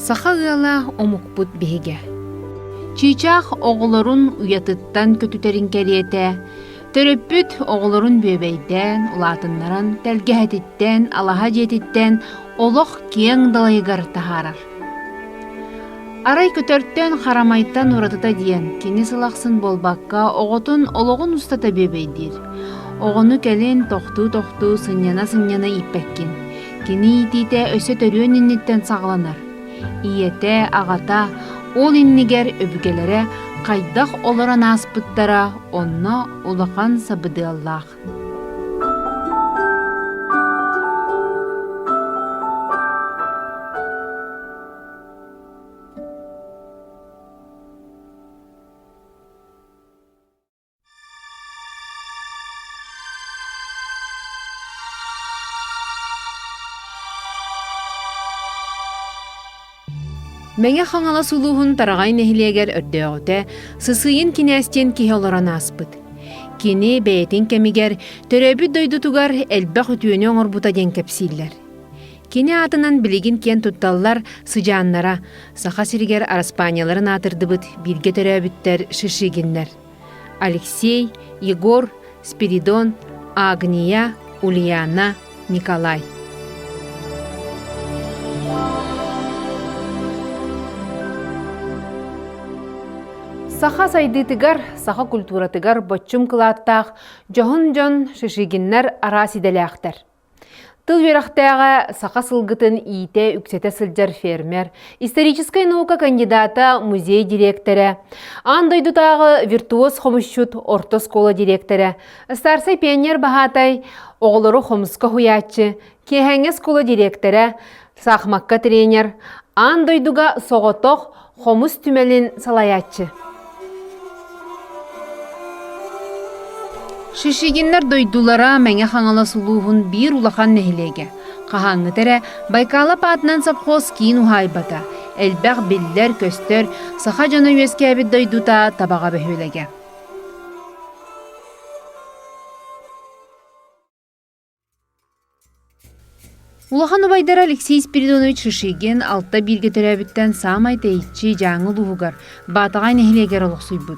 Саха ыала омукпут биһигэ. Чыычаах оҕолорун уйатыттан көтүтэрин кэриэтэ, төрөппүт оҕолорун бүөбэйдээн, улаатыннаран, тэлгэһэтиттэн, алаһа дьиэтиттэн олох киэҥ далайыгар таһаарар. Арай көтөртөн, харамайтан уратыта диэн, кини сыл ахсын буолбакка, оҕотун олоҕун устата бүөбэйдиир. Оҕону кэлин тохтуу-тохтуу, сынньана-сынньана ииппэккин. Кини иитиитэ өссө төрүөн инниттэн саҕаланар. Ийэтэ, аҕата, ол иннигэр өбүгэлэрэ хайдах олорон ааспыттара онно улахан сабыдыаллаах. Мэҥэ Хаҥалас улууһун Тараҕай нэһилиэгэр өрдөөҕүтэ Сысыйын кинээс диэн киһи олорон ааспыт. Кини бэйэтин кэмигэр төрөөбүт дойдутугар элбэх үтүөнү оҥорбута диэн кэпсииллэр. Кини аатынан билигин киэн тутталлар сыдьааннара, Саха сиригэр араспаанньаларын аатырдыбыт бииргэ төрөөбүттэр Шишигиннэр. Алексей, Егор, Спиридон, Агния, Ульяна, Николай. Саха сайдыытыгар, саха культуратыгар боччум кылааттаах дьоһун дьон Шишигиннэр араас идэлээхтэр. Тыл үөрэхтээҕэ саха сылгытын иитэ үксэтэ сылдьар фермер, историческай наука кандидата, музей дириэктэрэ, аан дойдутааҕы виртуоз хомусчут орто оскуола дириэктэрэ, старшай пионер баһаатай, оҕолору хомуска уһуйааччы, киэһээҥҥи оскуола дириэктэрэ, саахымакка тренер, аан дойдуга соҕотох хомус түмэлин салайааччы. Шишигиннэр дойдулара Мэҥэ Хаҥалас улууһун биир улахан нэһилиэгэ. Хаһааҥҥыта эрэ Байкалап аатынан сопхуос киин уһаайбата, элбэх биллэр-көстөр саха дьоно үөскээбит дойдута Табаҕа бөһүөлэгэ. Улахан убайдара Алексей Спиридонович Шишигин алта бииргэ төрөөбүттэн саамай тэйиччи Дьааҥы улууһугар Баатаҕай нэһилиэгэр олохсуйбут.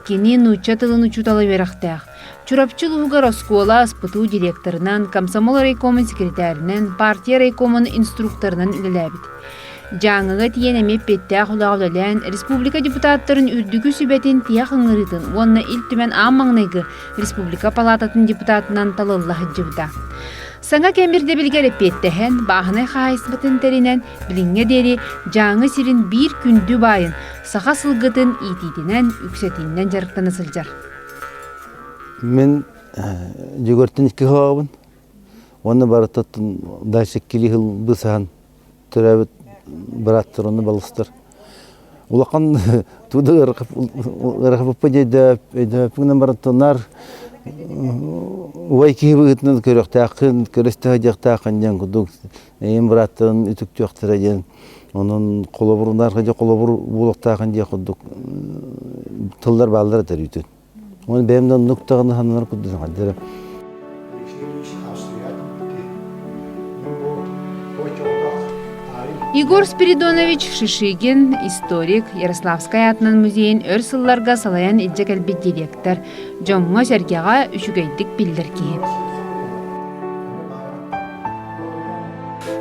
Кини нуучча тылын учуутала үөрэхтээх. Чурапчы улууһугар оскуола СПТУ директорынан, комсомол райкомун секретарынан, партия райкомун инструкторынан үлэлээбит. Дьааҥыга тиийэн эмиэ эппиэттээх үлэҕэ үлэлээн, республика депутаттарын үрдүкү сүбэтин тиһэх ыҥырыытын уонна Ил Түмэн аан маҥнайгы Республика палаататын депутатынан талылла сылдьыбыта. Саҥа кэм ирдэбилигэр эппиэттэһэн, бааһынай хаһаайыстыбатын тэринэн, билиҥҥэ диэри Дьааҥы сирин биир күндү баайын, саха сылгытын иитиитинэн, үксэтиинэн дьарыктана сылдьар. Мин Дьөгүөртэн икки хоһообун уонна барытыттан дальше иккилии сыл бысаһан төрөөбүт бырааттар уонна балыстар. Улахан туда ыарахаппыт өйдөөппүнэн баран убай киһи быһыытынан көрүөхтээххин, көрүстэ сылдьыахтааххын диэн курдук эйин бырааттарын үтүктүөхтэрэ диэн онон холобурунар холобур буолуохтаахын диэх курдук тыллар бааллар этэр үтүн. Оны бэйэм да оннук даҕаны сананар курдук саҥардара. Егор Спиридонович Шишигин, историк, Ярославскай аатынан музейын өр сылларга салайан илдьэ кэлбит директор, дьоҥҥо-сэргэҕэ үчүгэйдик биллэр киһи.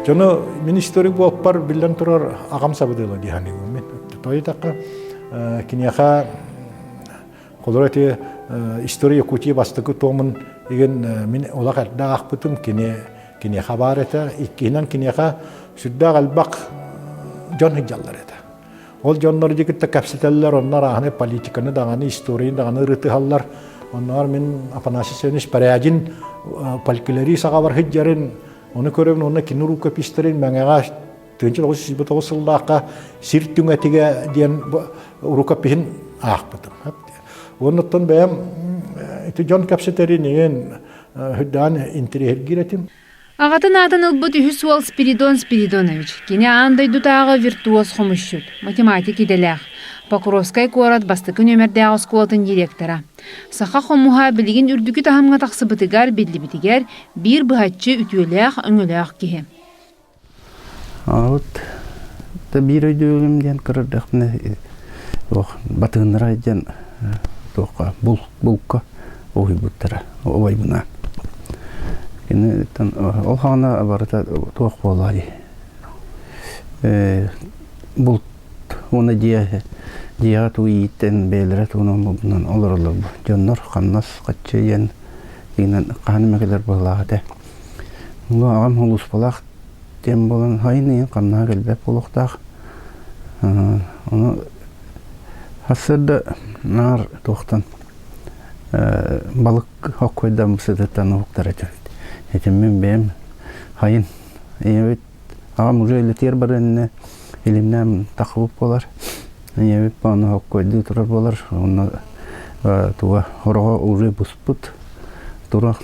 Дьону мин историк буолпар биллэн турар аҕам сабыдыала дии саныыбын мин. Тоҕо киниэхэ Холобура ити История Якутии бастакы томун игин мин олох эрдэ аахпытым кини киниэхэ баар этэ. Иккиһинэн киниэхэ сүрдээх элбэх дьон сылдьаллар этэ. Ол дьоннор дьи кытта кэпсэтэллэр, онно арааһынай политиканы даҕаны, историяны даҕаны ырытыһаллар. Онноор мин Афанасий Семенович Порядин фольклорист саҕабар сылдьарын, ону көрөбүн, уонна кини рукопистарын Мэҥэҕэ 1909 сыллаахха сир түҥэтигэ диэн рукопиһын аахпытым. Оннуттан бэйэм ити дьон кэпсэтэрин иһин үрдээн интириэһиргиир этим. Аҕатын аатын ылбыт үһүс уол Спиридон Спиридонович. Кини аан дойдутааҕы виртуоз хомусчут, математик идэлээх, Покровскай куорат бастакы нүөмэрдээх оскуолатын директора. Саха хомуһа билигин үрдүкү таһымҥа тахсыбытыгар, биллибитигэр биир быһаччы үтүөлээх-өҥөлөөх киһи. Аҕабыт Биир өйдүүрүм диэн көрөрдөхпүнэ туох батыһыннара диэн туохха булка уһуйбуттара убайбынаан. Киниттэн ол хаҕана барыта туох буолла дии. Булт уонна дьиэ дьиэҕэ тугу ииттэн бэйэлэрэ тугунан олороллор дьоннор хамнас хаччы диэн тигинэн хаһан эмэ кэлэр быһыылаах этэ. Аҕам улууспалаах диэн буолан сайын ыйын хамнаһа кэлбэт буолуохтаах. Ону сарсыарда наар туохтан балык хоккойдаммыт сытыттан уһуктар этим. Этим мин бэйэм хайын ийэбит аҕам уже илэтиэр барыанна илимнээн тахыбыт буолар. Ийэбит ону хоккойдуу турар буолар. Онно туга хороҕо уже буспут турар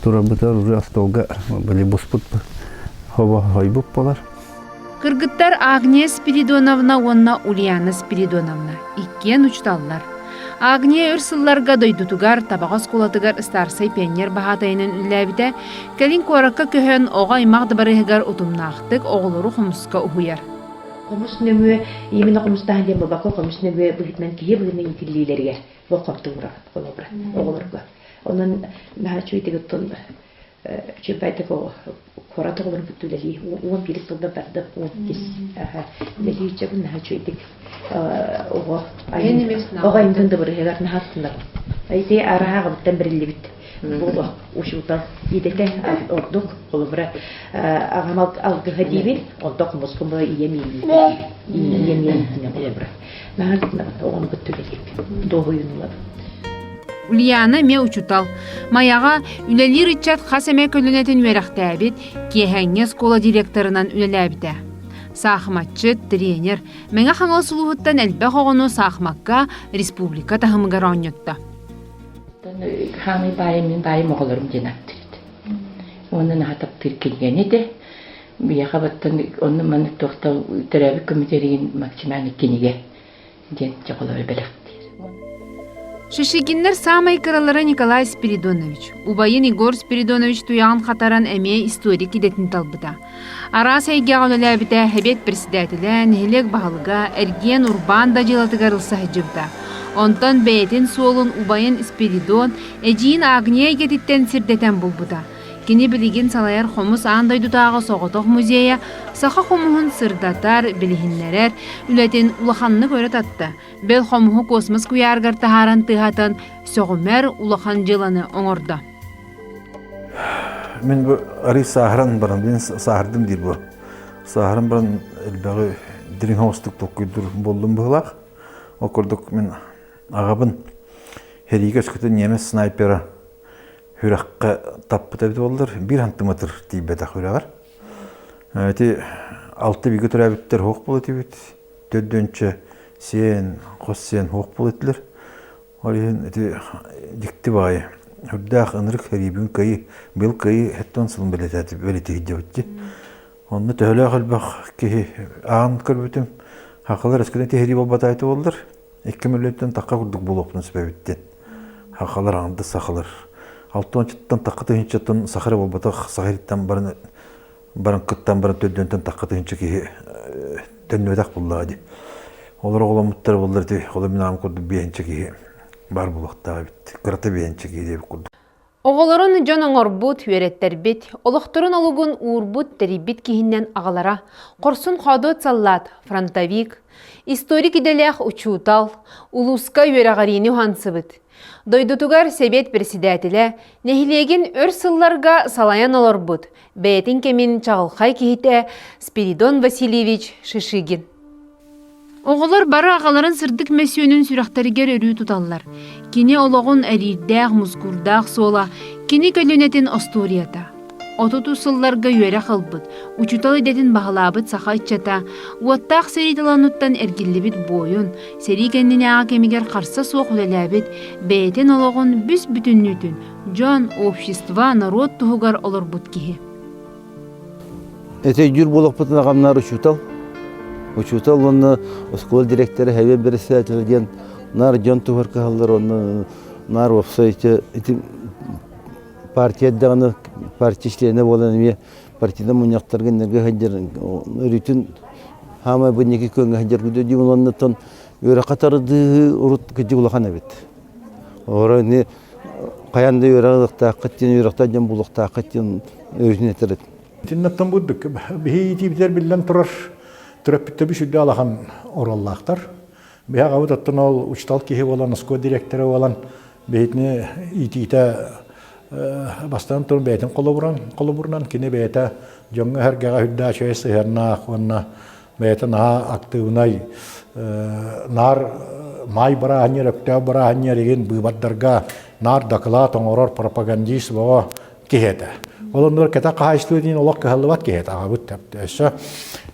турарбытыгар уже остуолга били буспут хобо хойбут буолар. Кыргыттар Агния Спиридоновна уонна Ульяна Спиридоновна иккиэн учууталлар. Агния өр сылларга дойдутугар Табаҕа оскуолатыгар ыстаарсай пионер баһаатайынан үлэлээбитэ, кэлин куоракка көһөн оҕо аймах дыбарыаһыгар утумнаахтык оҕолору хомуска уһуйар. Хомус нөҥүө именно хомустааһын диэн буолбакка, хомус нөҥүө быһыытынан киһи быһыытынан иитиллиилэригэр болҕомто уурабыт холобура оҕолорго. Онон наһаа үчүгэйдик оттон үчүгэйдик куорат оҕолорун кытта үлэлии 11 сылда барды 12 үлэлии иччэбин наһаа үчүгэйдик оҕо оҕо айымньытын дыбарыһыгар наһаа астынабын. Ити араһааҕыбыттан бэриллибит буолуо учуутал идэтэ ордук холобура аҕам алгыһа диибин онтон хомускум була ийэм иэйиитэ ийэм иэйиитинэн холобура наһаа астынабын оҕону кытта үлэлиирбин дуоһуйууну ылабын. Ульяна эмиэ учуутал. Майаҕа үлэлиир ыччат хас эмэ көлүөнэтин үөрэхтээбит, киэһээҥҥи оскуола директорынан үлэлээбитэ. Саахыматчыт, тренер, Мэҥэ Хаҥалас улууһуттан элбэх оҕону саахымакка республика таһымыгар оонньотто. Хаамый баайым мин баайым оҕолорум диэн ааттыыр Уонна наһаа таптыыр кинигэни де. Биһиэхэ баттан онно маннык туохта төрөөбүт көмүтэригин максимально кинигэ диэн чоколору бэлэхтиир. Шишигиннэр саамай кыралара Николай Спиридонович. Убайын Егор Спиридонович туйаҕын хатаран эмиэ историк идэтин талбыта. Араас эйгэҕэ үлэлээбитэ, эбиэт председателэ, нэһилиэк баһылыга, эргиэн урбаан да дьыалатыгар ылса сылдьыбыта. Онтон бэйэтин суолун убайын Спиридон, эдьиийин Агния эйгэтиттэн сирдэтэн булбута. Кини билигин салайар хомус аан дойдутааҕы соҕотох музейа саха хомуһун сырдатар, билиһиннэрэр үлэтин улаханнык өрө татта. Бэл хомуһу космос куйаарыгар таһааран тыаһатан сөҕүмэр улахан дьыаланы оҥордо. Мин бу арый сааһыран баран, мин сааһырдым диир бу. Сааһыран баран элбэҕи дириҥ оҕустук толкуйдуур буоллум быһыылаах. Ол курдук мин аҕабын сэриигэ өскөтүн немец снайпера үрэххэ таппыт эбит буоллар, биир сантиметр тиийбэтэх үрэҕэр. Ити алта бииргэ төрөөбүттэр суох буола этибит. Төрдүөнчэ сиэн, хос сиэн суох буола этилэр. Ол иһин ити дьикти баҕайы үрдээх ынырык сэриибин кыайыы, быйыл кыайыы 70 сылын бэлиэтиһдибит дии. Онно төһөлөөх элбэх киһи аан көрбүтүм, хахалар өскөтүн тиһирии буолбатаа этэ буоллар, икки мөлүйүөнтэн тахха курдук буолуохпун сөп эбит диэн. Хахалар аҥардас сахалар. Алтыанчаттан тахха тыһыынчаттан саха эрэ буолбатах, саха ириттэн баран баран кыттан баран төрдүөнтэн тахха тыһыынча киһи төннүбэтэх буоллаҕа дии. Олор оҕоломмуттар буоллар ити холо мин аҕам курдук биэһинчэ киһи баар буолуохтаах эбит. Кырата биэһинчэ киһи диэбит курдук. Оҕолорун дьон оҥорбут, үөрэттэрбит, олохторун олугун уурбут, тэрийбит киһинэн аҕалара, хорсун-хоодуот саллаат, фронтовик, историк идэлээх учуутал, улууска үөрэҕириини уһансыбыт, Дойдутугар сэбиэт председателэ, нэһилиэгин өр сылларга салайан олорбут, бэйэтин кэмин чаҕылхай киһитэ Спиридон Васильевич Шишигин. Оҕолор бары аҕаларын сырдык мөссүөнүн сүрэхтэригэр өрүү туталлар. Кини олоҕун эриирдээх, мускуурдаах суола, кини көлүөнэтин остуоруйата. 30 сылларга үөрэх ылбыт, учуутал идэтин баһылаабыт саха ыччата, уоттаах сэрии толоонуттан эргиллибит буойун, сэрии кэннинээҕи кэмигэр харса суох үлэлээбит, бэйэтин олоҕун бүс-бүтүннүүтүн дьон, общество, норуот туһугар олорбут киһи. Ити өйдүүр буолуохпутун аҕамнаар учуутал. Учуутал уонна оскуола директора Хэбиэ председателэ диэн наар дьон туһугар кыһаллар уонна наар уопсай ити партия даҕаны партия членэ буолан эмиэ партийнай мунньахтарга иннэргэ сылдьар өрүүтүн. Хаамай бу инники күөҥҥэ сылдьар дии оннуттан үөрэххэ тардыы урут кыдьык улахан эбит. Олору ини хайаан да үөрэх ылыахтааххыт диэн үөрэхтэр дьон булуохтааххыт диэн өйүн этэр этим. Итиннэттэн бурдук биһи иитиибитигэр биллэн турар төрөппүттэби сүрдэ алахан оруоллаахтар. Биһи аҕабыт оттон ол учуутал киһи буолан, оскуола дириэктэрэ буолан биһитини иитиитэ бастаан туран бэйэтин холобуран холобурунан кини бэйэтэ дьоҥҥо-сэргэҕэ үрдээх үчүгэй сыһыаннаах уонна бэйэтэ наһаа актыыбынай наар маай бырааһынньыгар өктөөх бырааһынньыгар игин быыбардарга наар дакылаат оҥорор пропагандист бөҕө киһи этэ. Ол оннугар кэтэх хаһаайыстыба диэн олох кыһаллыбат киһи этэ аҕабыт өссө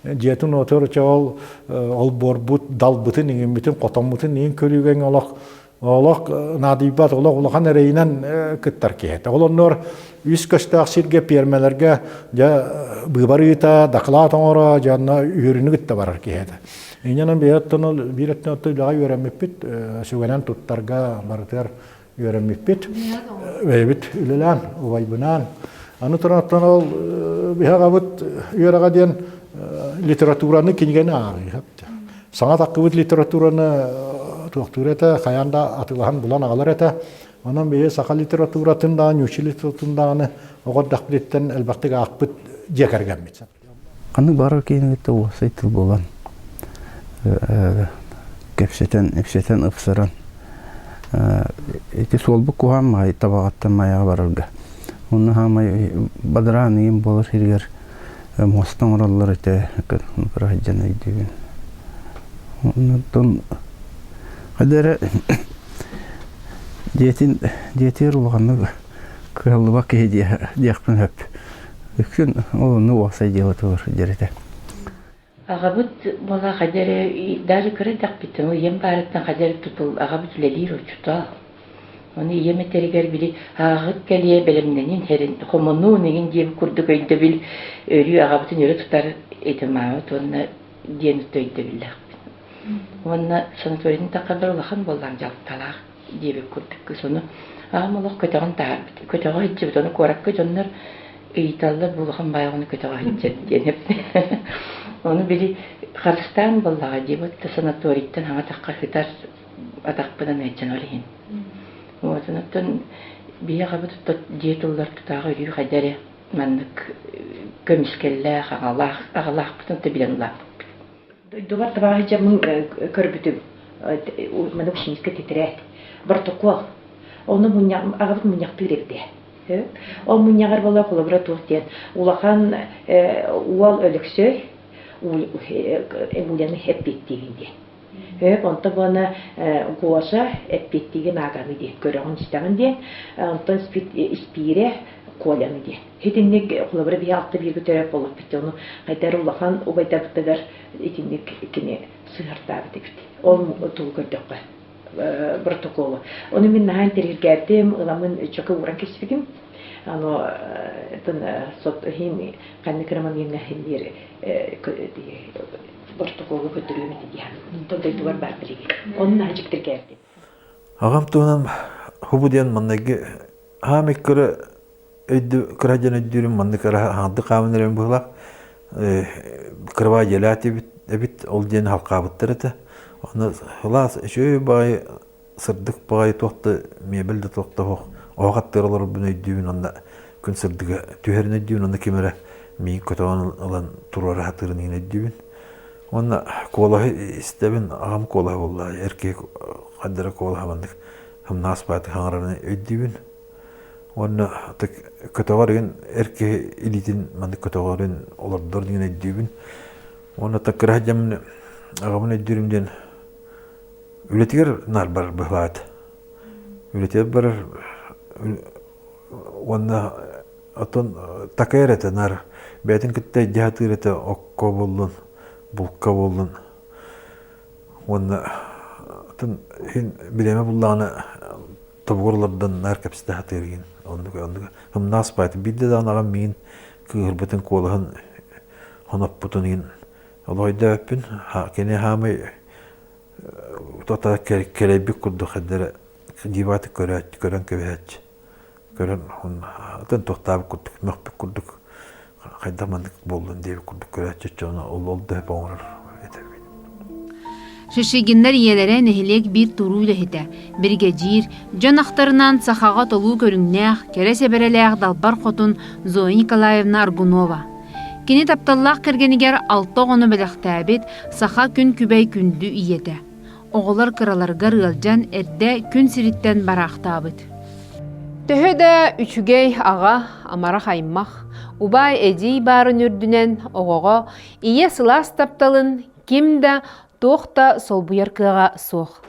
дьиэтин уотугар ол ол буорбут далбытын иҥиммитин хотоммутун иин көрүүгэҥ олох олох наадыйбат олох улахан эрэйинэн кыттар киһи этэ. Ол оннугар үс көстөөх сиргэ пиэрмэлэргэ дьэ быыбар ыыта, дакылаат оҥоро, дьэ онно үөрүүнү кытта барар киһи этэ. Инньэнэн биир өттүн биир өттүн өттө үлэҕэ үөрэммиппит, сүгэнэн туттарга барытыгар үөрэммиппит. Бэйэбит үлэлээн, убайбынаан. Аны туран оттон ол биһи аҕабыт үөрэҕэ диэн литератураны кинигэни ааҕыы. Саҥа таххыбыт литератураны туохтуур этэ, хайаан да атыылаһан булан аҕалар этэ. Онон биһи саха литературатын даҕаны, нуучча литературатын даҕаны оҕо эрдэхпититтэн элбэхтик аахпыт дьиэ кэргэммит. Ханнык баарар киһини кытта уопсай тыл буолан кэпсэтэн, ипсэтэн, ыпсаран ити суолбут куһаан маҕай табаҕаттан майаҕа барарга. Онно хаамай бадараан ыйым буолар сиригэр муоста оҥороллор этэ кыра сылдьан өйдүүбүн. Онтон хайда эрэ дьиэтин дьиэтигэр улаханнык кыһаллыбат киһи диэхпин сөп. Үксүн ол онно уопсай дьыалатыгар сылдьар этэ. Аҕабыт буола хайда эрэ даже кыра эрдэхпиттэн ийэм баарыттан хайда эрэ тутул аҕабыт үлэлиир учуутал. Ону ийэм этэригэр били аҕаҕыт кэлиэ бэлэмнэнин хэрин хомунуун игин диэбит курдук өйдөбүл өрүү аҕабытын өрө тутар этим аҕабыт уонна диэн өйдөбүллээхпин. Уонна санаторийын таххардар улахан буоллаан дьалталаах диэбит курдук кыыс ону аҕам олох көтөҕөн таһаарбыт. Көтөҕө сылдьыбыт. Ону куоракка дьоннор ыйыталлар бу улахан баайаҕаны көтөҕө сылдьар диэн. Ону били харыстаан буоллаҕа дии вот санаторийтан хаҥа тахха сытар атахпынан ыалдьан ол иһин. Вот онтон биһи аҕабыт дьиэ тыллар тутааҕа өрүү хайда эрэ маннык көмүскэллээх аҕалаах аҕалаахпытын да билэн улааппыппыт. Дойдубар табаарыс дьоммун көрбүтүм. Маннык ученическай тэтэрээт. Боротокуол. Ону мунньах аҕабыт мунньахтыыр эбит ээ. Ол мунньаҕар буола холобура туох диэн улахан уол Өлөксөй Уляны эппиэттиигин диэн. Өп, онто буона Гоша эппиэттиигин ааганы диэн көрөҕүн-истэҕин диэн, онтон Испиирэ Коляны диэн. Итинник холобура биһи алта бииргэ төрөөт буоллахпыт ону хайдары улахан убайдарбытыгар итинник кини сыһартаабыт эбит. Ол тугу көрдөххө протоколу. Ону мин наһаа интэриэһиргээбитим, ыламмын чөкө ууран кэспитим. Аны сот иһин ханнык эрэ момеҥҥа иһин биир Бортокуолу көрдөрүөм этэ диэн. Онтон дойдубар баар билигин. Онно наһаа дьиктиргээбитим. Аҕам туһунан хубу диэн манныгы хаамый кыра өйдү кыра диэн өйдүүрүм маннык кыра хаандык хаамын эрэм быһылаах кырабаа дьиэлээх эбит эбит ол диэн халкаабыттар этэ онно сылаас үчүгэй баҕайы сырдык баҕайы туох да мебель да туох да оһох оһох аттыгар олорорбун өйдүүбүн уонна күн сырдыга түһэрин өйдүүбүн уонна ким эрэ миигин көтөҕөн ылан туруора сатыырын иһин өйдүүбүн уонна куолаһы истэбин аҕам куолаһа буолла эр киһи хайдара куолаһа маннык сымнаҕас баҕайытык саҥарарын өйдүүбүн уонна көтөҕөр игин эр киһи илиитин маннык көтөҕөрүн олордор диэн өйдүүбүн уонна таккыраһа дьэммин аҕабын өйдүүрүм диэн Үлэтигэр наар барар быһылаат. Үлэтигэр барар уонна оттон такайар этэ наар бэйэтин кытта илдьэ сатыыр этэ окко буоллун, булка буоллун. Уонна оттон иһин бириэмэ буллаҕына тобугур олордон наар кэпсэтэ сатыыр игин. Оннук оннук ымнаас баайт. Биирдэ даҕаны аҕам миигин кыыһырбытын куолаһын хоноппутун игин олох өйдөөбөппүн. Кини хаамай Тута кэлэйбит курдук эрдэрэ диваты көрөөччү, көрөн кэбиһээччи. Көрөн атын туохтаабыт курдук, мөхпүт курдук хайдах маннык буоллун диэбит курдук көрөөччү ону ол ол да оҥорор. Шишигиннэр ийэлэрэ нэһилиэк биир туруу үлэһитэ, биригэдьиир, дьон ахтарынан сахаҕа толуу көрүҥнээх, кэрэ сэбэрэлээх далбар хотун Зоя Николаевна Аргунова. Кини тапталлаах кэргэнигэр алта оҕону бэлэхтээбит саха күн күбэй күндү ийэтэ. Оҕолор кыраларыгар ыалдьан эрдэ күн сириттэн бараахтаабыт. Төһө да үчүгэй аҕа, амарах аймах, убаай эдьиий баарын үрдүнэн оҕоҕо ийэ сылаас тапталын ким да туох да солбуйар кыаҕа суох.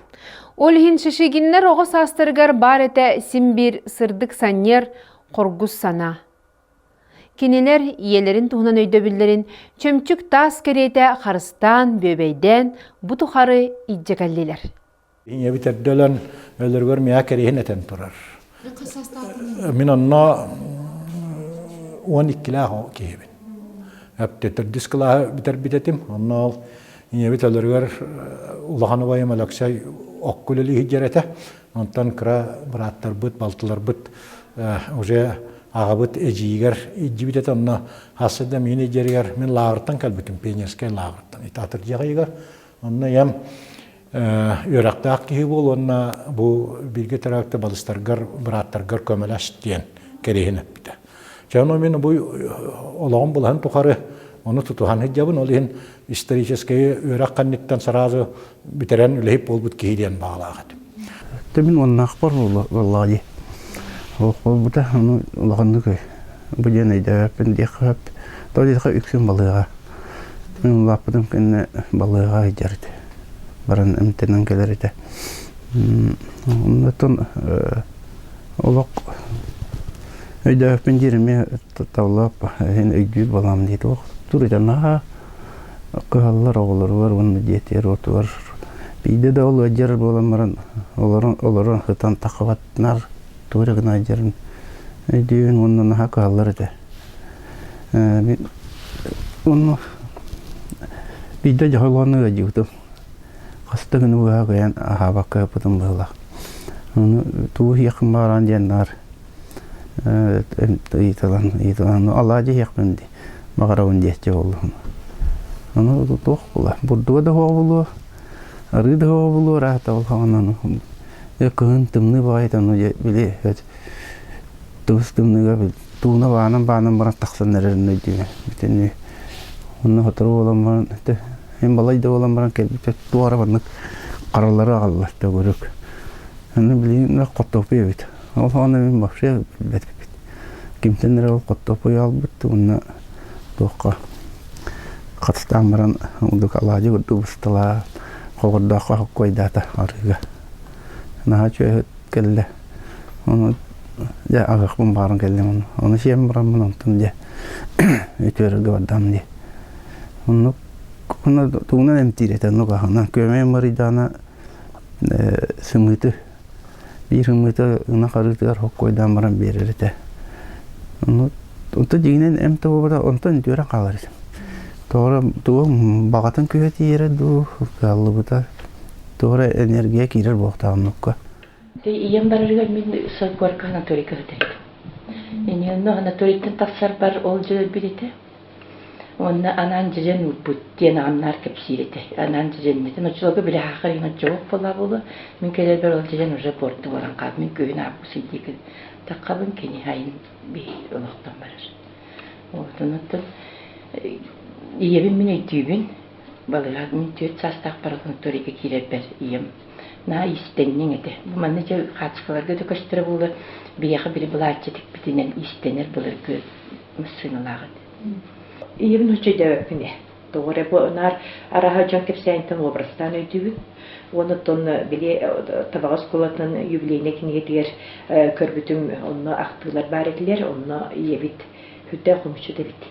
Ол иһин Шишигиннэр оҕо саастарыгар баар этэ син биир сырдык санньыар, хоргус санаа. Кинилэр ийэлэрин туһунан өйдөбүллэрин чөмчүк таас кэриэтэ харыстаан, бүөбэйдээн бу тухары илдьэ кэллилэр. Ийэбит эрдэ өлөн, өлөрүгэр миэхэ кэриэһин этэн турар. Мин онно 12-лээх киһибин. Төрдүс кылааһы бүтэрбит этим. Онно ол ийэбит өлөрүгэр улахан убайым Алексей окко үлэлии сылдьар этэ. Онтон кыра бырааттарбыт, балтыларбыт уже аҕабыт эдьиийигэр илдьибит этэ. Онно хасса да миин илдьэригэр мин лааҕыртан кэлбитим, пионерскай лааҕыртан. Ити атырдьах ыйыгар. Онно ийэм үөрэхтээх киһи буол уонна бу бииргэ төрөөбүт балыстаргар, бырааттаргар көмөлөс диэн кэриэһин эппитэ. Чэ, ону мин бу олоҕум былаһын тухары ону тутуһан сылдьабын. Ол иһин историческай үөрэх кэнниттэн сразу бүтэрэн үлэһит буолбут киһи диэн баҕалаах этим. Мин уоннаахпар буоллаҕа дии. Олох буолбута, ону улаханнык бу диэн өйдөөбөппүн диэххэ сөп. Тоҕо диэтэххэ үксүн балыаҕа. Мин улааппытым кэннэ балыаҕа сылдьар этэ. Баран эмтэнэн кэлэр этэ. Оннуттан олох өйдөөбөппүн диир эмиэ табыллыбат иһин өйдүүр буолаам дии туох тур наһаа кыһаллар оҕолоругар уонна дьиэтигэр уотугар биирдэ да ол ыалдьар буолан баран олорон олорон сытан таххыбатнар тугу эрэ гына ыалдьарын өйдүүбүн уонна наһаа кыһаллар этэ Онно биирдэ дьоһолоону ыалдьыбытым. Хас да күнү быһа кыайан аһаабакка ыппытым быһыылаах. Ону тугу иһиэххин баҕараҕын диэн наар ыйыталаан ыйыталаан алаадьы иһиэхпин дии баҕарабын диэччи буоллум. Ону туох буолла? Бурдуга да суох буолуо, арыы да суох буолуо, ыраата буоллаҕына кыһын тымныы баҕайыта ону дьэ били тыбыс тымныыга тууна баанан баанан баран тахсан эрэрин өйдүүбүн бүтүннүү онно сотору буолан баран мин балай да буолан баран кэлбитэ туох эрэ маннык харалары аҕалла төгүрүк аны билигин хортуоппуй эбит ол саҕана мин вообще билбэт эбит кимтэн эрэ ол хортуоппуй аҕалбыт уонна туохха хатыстаан баран ордук алаадьы курдук бысталаан хоҕордооххо хоккуойдаата арыыга наһаа үчүгэй кэллэ Ону дьэ аҕыахпын баҕаран кэллим ону. Ону сиэн бараммын онтон дьэ үтүөрэргэ бардам дии. Оннук онно тугунан эмтиир этэ оннук аһынан күөмэйим барыйдаҕына сымыыты биир сымыыты ынах арыытыгар хоккуойдаан баран биэрэр этэ. Ону онтон дьиҥинэн эмп да буолбатах онтон үтүөрэн хаалар этим. Тоҕо тугу баҕатын күүһэ тиийэрэ дуу кыаллыбыта тоҕо эрэ энергия киирэр буолуохтаах оннукка. Ийэм барарыгар мин Сойкуорка Анатолийга сытар этим. Инньэ Анатолийтан тахсарбар ол дьыл өлбүт этэ. Уонна анаан дьэдьэн уурбут диэн аҕамнаар кэпсиир этэ. Анаан дьэдьэннэтин оччолорго били аахар иһин оччоҕуох буоллаа буолуо. Мин кэлэрбэр ол дьэдьэн уже пуорта буолан хаалбыт. Мин күһүн ааппыс ыйдыы таххабын кини айын биһи олохтон барар. Вот онуттан ийэбин мин өйдүүбүн. Балыыһа мин түөрт саастаахпар Анатолийга киирэрбэр ийэм Наһаа иистэнньэҥ этэ. Бу манна дьэ хаачыкаларга да көстөрө буолуо, биһиэхэ били былаачча тикпитинэн иистэнэр былыргы массыыналаах этэ. Ийэбин оччо өйдөөбөппүн ээ. Тоҕо эрэ бу наар арааһа дьон кэпсээниттэн уобарастаан өйдүүбүн. Уонна оттон били Табаҕа оскуолатын юбилейнай кинигэтигэр көрбүтүм, онно ахтыылар баар этилэр, онно ийэбит сүрдээх хомусчут эбит.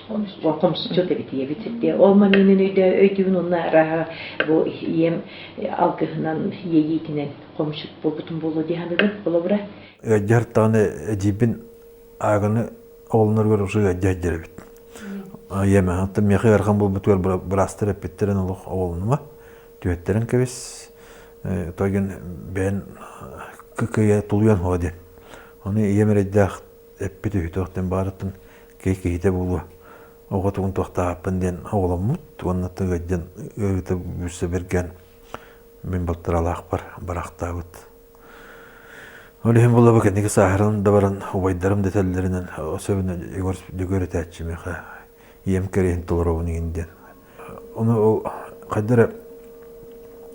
Хомусчут эбит ийэбит. Ол моментын өйдүүбүн уонна арааһа бу ийэм алгыһынан, иэйиитинэн хомусчут буолбутум буолуо дии саныыбын. Холобура. Ыалдьар даҕаны эдьиийбин ааганы оҕолоноругар уже ыалдьа сылдьар эбит. Ийэм оттон миэхэ ыарахан буолбутугар быраастар эппиттэрин олох оҕолонума, түһэттэрин кэбис, тойгун бэйэн кыайа тулуйан хоһо диэн. Ону ийэм эрэйдээх эппит үһүтүөхтэн баарыттан киһи киһитэ буолуо оҕо тугун туохтаахпын диэн оҕоломмут уонна ыалдьан ыарыыта бүрсэ бэргэн. Мин балтаралаахпар барахтаабыт. Ол иһин буолла бу кэнники сааһыран да баран убайдарым дэтэллэринэн особенно Егор Дьөгүөр этээччи миэхэ ийэм кэриэһин толоробун игин диэн. Ону ол хайда эрэ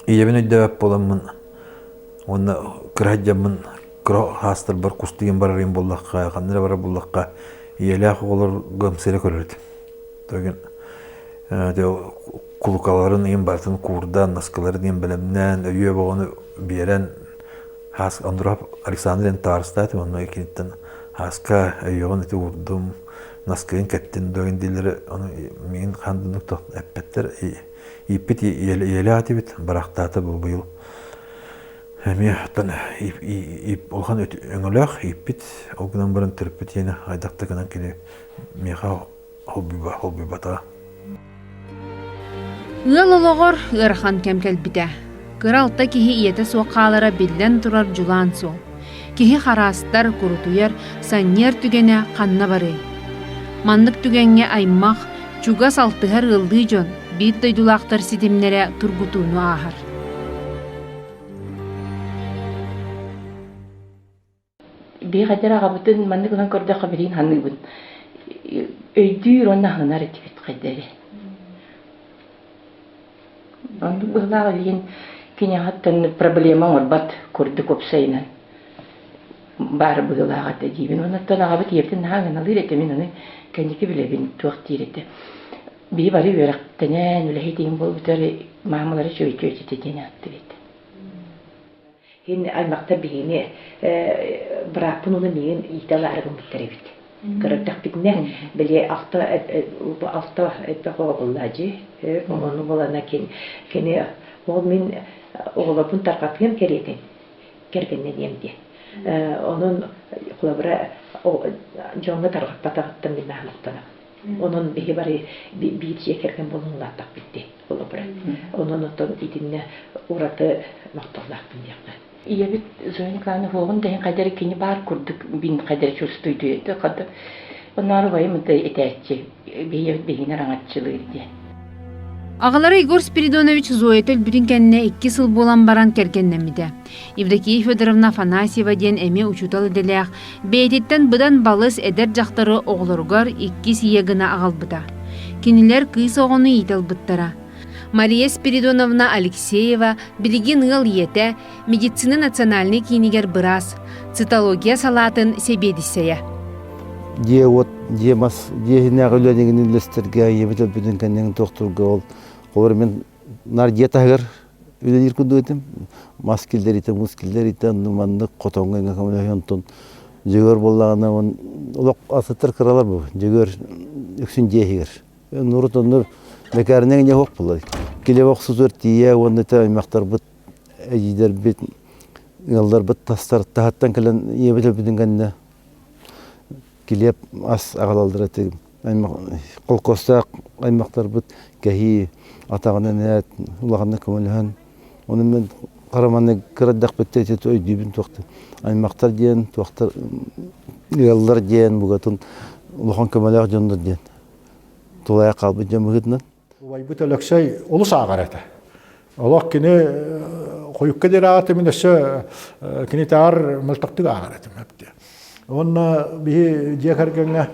ийэбин өйдөөбөт буоламмын уонна кыра сылдьаммын кыра хаастарбар кустугун барарым буоллахха, ханна эрэ барар буоллахха ийэлээх оҕолорго ымсыыра көрөр этим. Тогин кулукаларын иһин барытын куурдан, наскыларын иһин бэлэмнээн, өйүө боҕону биэрэн Хаас Андров Александр диэн табаарыстаатым, онно киниттэн Хааска өйүөҕүн ити уурдум, наскыйын кэттин догин дииллэри, ону миигин хаан да эппэттэр. Ииппит ийэлээх этибит, барахтаата бу быйыл. Эмиэ оттон улахан өҥөлөөх ииппит, ол гынан баран төрөппүт ийэни хайдах да гынан кини миэхэ холбуйбатаҕа. Ыал олоҕор ыарахан кэм кэлбитэ. Кыра алта киһи ийэтэ суох хаалара биллэн турар дьулаан суол. Киһи хараастар, курутуйар, санньыар түгэнэ ханна барыай? Маннык түгэҥҥэ аймах, чугас алтыһар ыаллыы дьон, биир дойдулаахтар ситимнэрэ тургутууну ааһар. Биэхэдэр аҕабытын маннык ылан көрдөххө билигин саныыбын. Өйдүүр уонна аһынар этибит хайдары. Оннук быһылаах билигин киниэхэттэн проблема оҥорбот курдук уопсайынан баар быһыылаах этэ диибин. Оннуттан аҕабыт ийэбитин наһаа ыҥыналыыр этэ мин ону кэнники билэбин туох диир этэ. Биһи бары үөрэхтэнэн үлэһит иһин буолбутар маамалара чүөчүө этэ диэн ааттыыр этэ. Һин аймахтар биһини бырааппын уну миигин иитэ ылаары гыммыттар эбит. Көрөрдөхпүтүнэ били алта алта элбэх оҕо булла дьи. Ону булана кини ол мин оҕолорбун тарҕатыам кэриэтин кэргэннэниэм диэн. Онон холобура дьоҥҥо тарҕаппатаҕыттан мин наһаа махтанабын. Онон биһи бары биир дьиэ кэргэн буолан улааттахпыт дии, холобура. Онон оттон итиннэ ураты махталлаахпын диэххэ. Ийэбит Зоя Николаевна уоҕун да иһин хайда эрэ кини баар курдук бин хайда эрэ чувствуйдуйда хадда онноор убайым этээччи ийэбит биһигини араҥаччылыыр диэн. Аҕалара Егор Спиридонович Зоята өлбүтүн кэннэ 2 сыл буолан баран кэргэннэммитэ. Евдокия Федоровна Афанасьева диэн эмиэ учуутал идэлээх, бэйэтиттэн быдан балыс эдэр дьахтары оҕолоругар иккис ийэ гына аҕалбыта. Кинилэр кыыс оҕону иитэ ылбыттара. Мария Спиридоновна Алексеева билигин ыал ийэтэ, медицина национальнай киинигэр быраас, цитология салаатын сэбиэдиссэйэ. Дьиэ-уот, дьиэ мас, дьиэ иһинээҕи үлэнигин үллэстэргэ, ийэбит өлбүтүн кэннин тохтуурга ол холобур мин наар дьиэ таһыгар үлэлиир курдук этим. Мас киллэритэ, муус киллэритэ, онну маннык хотоҥҥо иҥэ көмөлөһө онтон Дьөгүөр буоллаҕына олох атыттар кыралар бу. Дьөгүөр үксүн дьиэ иһигэр. Нурут онно бэкээринэн дьэ суох буолла. Килиэп охсутугар тиийэ уонна ити аймахтарбыт, эдьиийдэрбит, ыалларбыт тастар таһыттан кэлэн ийэбит өлбүтүн кэннэ килиэп ас аҕалаллар этэ. Холкуостаах аймахтарбыт кэһии атаҕынан ээт улаханнык көмөлөһөн ону мин хара маннык кыра эрдэхпиттэн ити өйдүүбүн туохтан аймахтар диэн туохтар ыаллар диэн бугатын улахан көмөлөөх дьоннор диэн тулайа хаалбыт дьон быһыытынан. Убайбыт Өлөксөй олус ааҕар этэ. Олох кини хойукка диэри ааҕар мин өссө кини таар мөлтөхтүк ааҕар этим. Уонна биһи дьиэ кэргэҥҥэ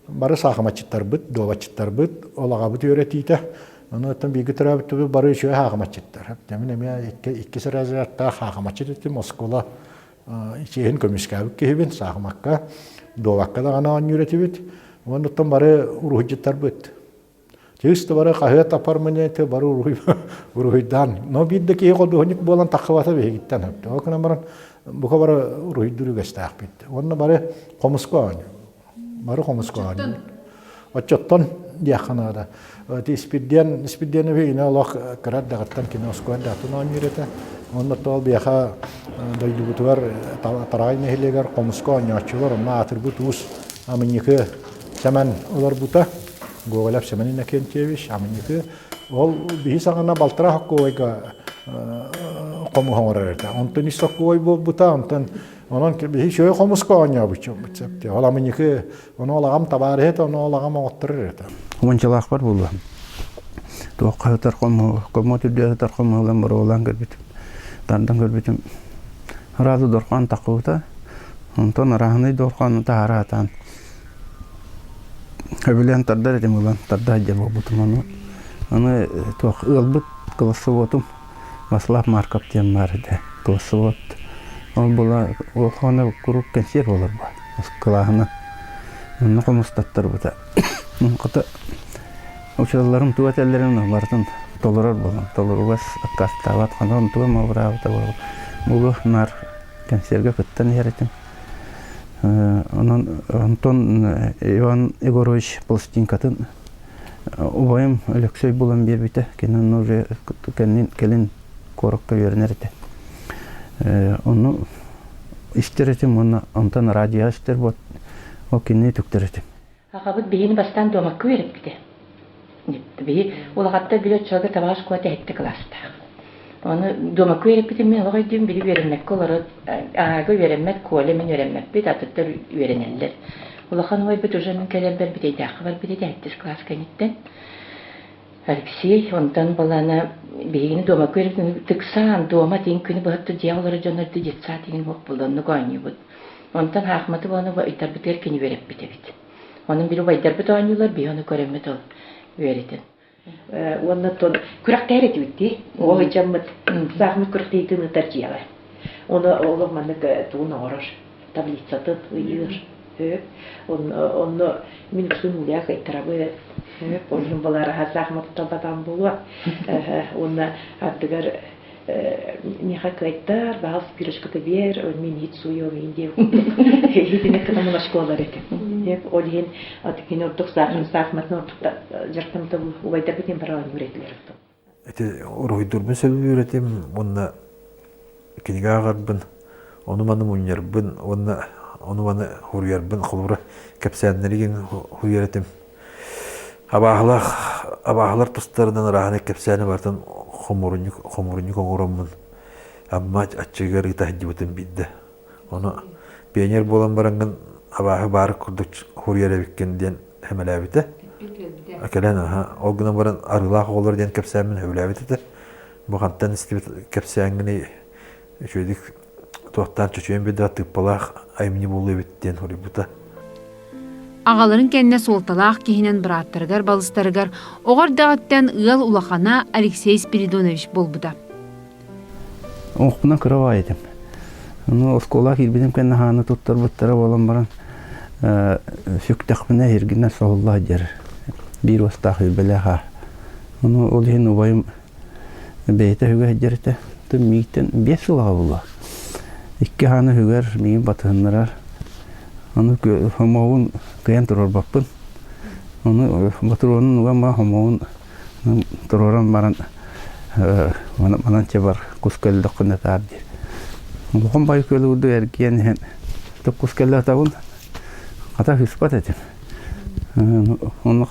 бары саахыматчыттарбыт, дуобатчыттарбыт, ол аҕабыт үөрэтиитэ. Ону оттон бииргэ төрөөбүттэрбит бары үчүгэй саахыматчыттар. Мин эмиэ иккис разрядтаах саахыматчыт этим, оскуола чиэһин көмүскээбит киһибин, саахымакка, дуобакка даҕаны оонньуур этибит. Уонна оттон бары уруһуйдьуттарбыт. Чыыс да бары хаһыат оформлениете бары уруһуй уруһуйдаан. Но биир да киһи художник буолан таххыбата биһигиттэн. Ол гынан баран бука бары уруһуйдуур үгэстээхпит. Уонна бары хомуска оонньуу. Бары хомуска оонньуу. Оччоттон диэххэ наада. Испирдиэн Испирдиэнович ини олох кыра эрдэҕиттэн кини оскуола эрдэҕиттэн оонньуур этэ. Уонна ол биэхэ дойдубутугар Тараҕай нэһилиэгэр хомуска оонньооччулар онно аатырбыт уус Амынньыкы Сэмэн олорбута. Гоголев Семен Иннокентьевич, Амынньыкы. Ол биһи саҕана балтараа хоккуойга хомус оҥорор этэ. Онтон ис соккуой буолбута, онтон онон биһи үчүгэй хомуска оонньообут дьоммут. Ол Амынньыкы, ону ол аҕам табаарыһа этэ, ону ол аҕам оҥотторор этэ. Уончалаахпар буолла. Туохха сытар хомуһу, комод үрдүгэр сытар хомуһу ылан боруобалаан көрбүтүм. Тардан көрбүтүм сразу дорҕоон таххыбыта. Онтон арааһынай дорҕоону таһаара сатаан сөбүлээн тардар этим ылан тарда сылдьар буолбутум. Ону аны туох ыалбыт классоводум Васлав Марков диэн баар этэ классовод. Ол була ол хоно куруук кэнсиэр буолар буо кылааһынан. Онно хомустаттарбыта. Хата Учууталларым тугу этэллэрин барытын толорор буолан, толоругас аккаастаабат, ханан тугу эмэ абыраабыта буолуо наар кэнсиэргэ кыттан иһэр этим. Онон онтон Иван Егорович пластинкатын убайым Өлөксөй булан биэрбитэ. Кини уже кэлин, кэлин куоракка үөрэнэр этэ. Ону истэр этим уонна онтон радиоҕа истэр буот ол кинини үтүктэр этим. Аҕабыт биһини бастаан дуомакка үөрэппитэ. Биһи улахаттар били оччолорго табаҕа школата сэттэ кылаастаах. Ону дуомакка үөрэппитим мин олох өйдүүм били үөрэммэккэ олорор ааҕа үөрэммэт Коля мин үөрэммэппит атыттар үөрэнэллэр. Улахан убайбыт уже мин кэлэрбэр Бүтэйдээххэ барбыт этэ сэттис кылаас кэнниттэн. Алексей онтон балана биһигини дуомакка үөрэппитин тыксаан дуома тиҥ күнү быһа дьиэҕэ олорор дьоннор детсад иҥин суох буолла оннук оонньуубут. Онтон хаахматы буолан убайдарбытыгар кини үөрэппит эбит. Онон били убайдарбыт оонньуулар, биһи ону көрөммүт ол үөрэтэн. Уонна тон күрэхтэһэр этибит дии. Оҕо сылдьаммыт саахымат күрэхтэһиитин ыытар дьиэҕэ. Ону олох маннык тугун оҥорор, таблицатын ыйыыр. Онно мин үксүн уулаах кыайтарабыт. Ол иһин балараһа саахыматы талбатаҕым буолуо. Уонна ардыгар миэхэ кыайтар, баҕас пирожката биэр, мин иһит сууйуом иһин диэн курдук иһитинэ кытамын оскуолар этим. Ол иһин кини ордук саахыматын ордук дьарыктаммыта убайдарбыт иһин бары оонньуур этилэр. Ити уруһуйдуурбун сөбүлүүр этим уонна кинигэ ааҕарбын, ону-маны мунньарбын уонна ону-маны суруйарбын, холобура, кэпсээннэри суруйар этим. Абааһылаах абааһылар тустарынан ырааһынай кэпсээни барытын хомуурунньук хомуурунньук оҥороммун Амма аччыгыгар ыыта сылдьыбытым биирдэ. Ону пионер буолан бараҥҥын абааһы баар курдук суруйар эбиккин диэн сэмэлээбитэ. Кэлэн аха ол гынан баран арыылаах оҕолор диэн кэпсээммин сөбүлээбит этэ. Бу хантан истибит кэпсээҥҥиний үчүгэйдик туохтаан чочуйан биэрдэҕэ тыыппалаах айымньы буолуо эбит диэн суруйбута. Аҕаларын кэннэ суолталаах киһинэн бырааттарыгар балыстарыгар оҕо эрдэҕиттэн ыал улахана Алексей Спиридонович буолбута. Оҥохпунан кыра баҕайы этим. Ону оскуолаҕа киирбитим кэннэ хааны туттарбыттара буолан баран сүктэхпинэ эргинэн соһулла сылдьар. Биир уостаах үбэлээх аа. Ону ол иһин убайым Бэйэтэ үһүгэ сылдьар этэ. Миигиттэн 5 сыл аҕа буолла. Икки хааны үһүгэр миигин батыһыннарар. Ону хомоҕун кыайан туруорбаппын. Ону ботуруонун уган баран хомоҕун туруоран баран манан чэ бар кус көллөххүнэ таар диир. Улахан бай күөл курдук эргийэн иһэн кус кэллэ атабын хата ыспат этим. Онно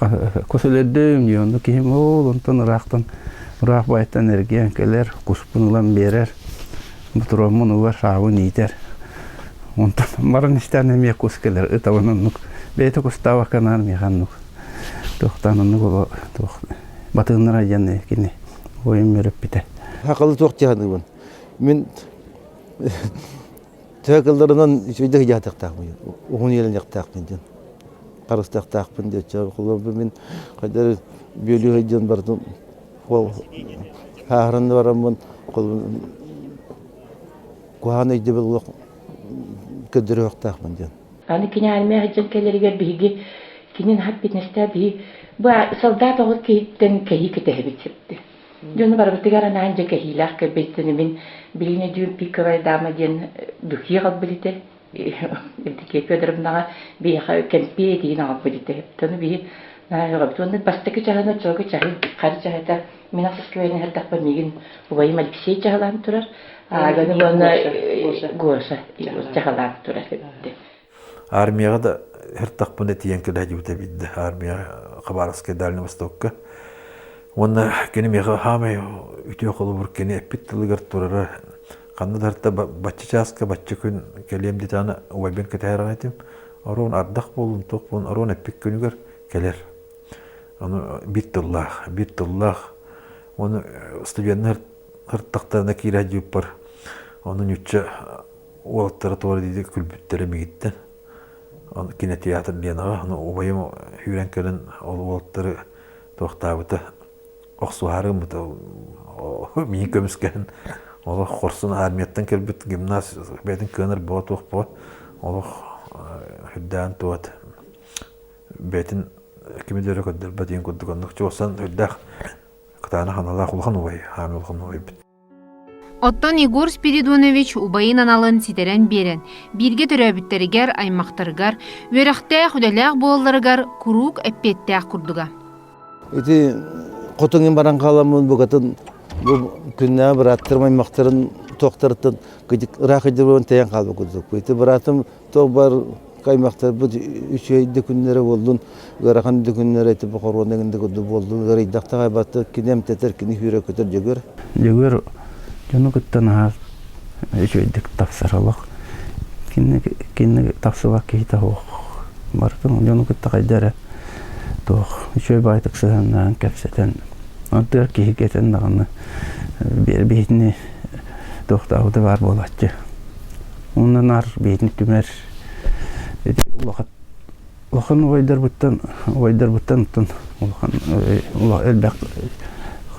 кус өлөрдүм дии, онно киһим ол онтон ыраахтан ыраах баайтан эргийэн кэлэр, куспун ылан биэрэр, ботуруоммун угар, саабын иитэр. Онтон баран истээн эмиэ кус кэлэр, ытабын оннук. Бэйэтэ кустаабакка наар миэхэ оннук. Туохтаан оннук туох батыыннара диэн кини ойум үөрэппитэ. Хакалы туох дии саныыбын. Мин Төһө кылларынан үчүгэйдик дьаһатыахтаахпын, уһун үйэлэниэхтээхпин диэн, харыстыахтаахпын диэччи. Холобур мин хайдах бүөлүү сылдьан барытын хааһыран да бараммын куһаҕан өйдөбүл олох көрдөрүөхтээхпин диэн. Аны кини армия сылдьан кэлэригэр биһиги кини наһаа эппиэтинэстээх биһи бу солдат оҕо киһиттэн кэһии кэтэһэбит сөптө. Дьону барыбытыгар анаан дьэ кэһиилээх кэлбиттэн мин билигин өйдүүм пиковая дама диэн духи аҕалбыт этэ. Евдокия Федоровнаҕа биһиэхэ кэмпиэ этигин аҕалбыт этэ. Ону биһи наһаа өҕөбүт. Уонна бастакы чаһыны оччолорго чаһы, хары чаһыта мин ахсыска үөрэнэ сырдахпар миигин убайым Алексей чаһылаан турар. Ааганы уонна Гоша чаһылаан турар эбит. Армияҕа да һыртахпына тиийэн кэлэ сылдьыбыта биирдэ армияҕа Хабаровскай Дальний Востокка. Уонна кини миэхэ хаамай үтүө холобур кини эппит тылыгар турара ханна да һырта бачча чааска бачча күн кэлиэм диэтэҕинэ убайбын кэтэһэр этим. Оруон ардах буоллун туох буоллун оруон эппит күнүгэр кэлэр. Ону биир тыллаах, биир тыллаах. Уонна студеннар һыртахтарына киирэ сылдьыбыппар. Ону ньучча уолаттара туора диди күлбүттэрэ мигиттэн. Кинотеатр Ленаҕа ону убайым сүүрэн кэлэн ол уолаттары туохтаабыта охсуһаары гыммыта миин көмүскэһэн олох хорсун армияттан кэлбит гимназ бэйэтин кыанар буо туох буо олох үрдээн туот бэйэтин кими да өрө көрдөрбөт диэн курдук оннук чуосан үрдээх кытаанах аналаах улахан убай хаамы улахан убайбыт Оттон Егор Спиридонович убайын аналын ситэрэн биэрэн, бииргэ төрөөбүттэригэр, аймахтарыгар, үөрэхтээх, үлэлээх буолалларыгар куруук эппиэттээх курдуга. Ити хотуҥ баран хааламмын букатын бу күннээҕи бырааттарым аймахтарын туохтарыттан ыраах ыдьырбын тэйэн хаалбыт курдук. Ити быраатым туох бар аймахтарбыт үчүгэй да күннэрэ буоллун, ыарахан да күннэрэ ити бохоруона да курдук буоллун, ыарыйдахтах айбатта кини эмтэтэр, кини сүүрэ көтөр Дьөгүөр. Дьөгүөр дьону кытта наһаа үчүгэйдик тапсар олох. Кинини кинини тапсыбат киһитэ суох. Барытын дьону кытта хайда эрэ туох үчүгэй баайтык сыһыаннаан кэпсэтэн ардыгар киһи кэтэн даҕаны биһитини туохтаабыта баар буолааччы. Уонна наар биһитини түмэр ити улахан улахан убайдарбыттан убайдарбыттан оттон улахан элбэх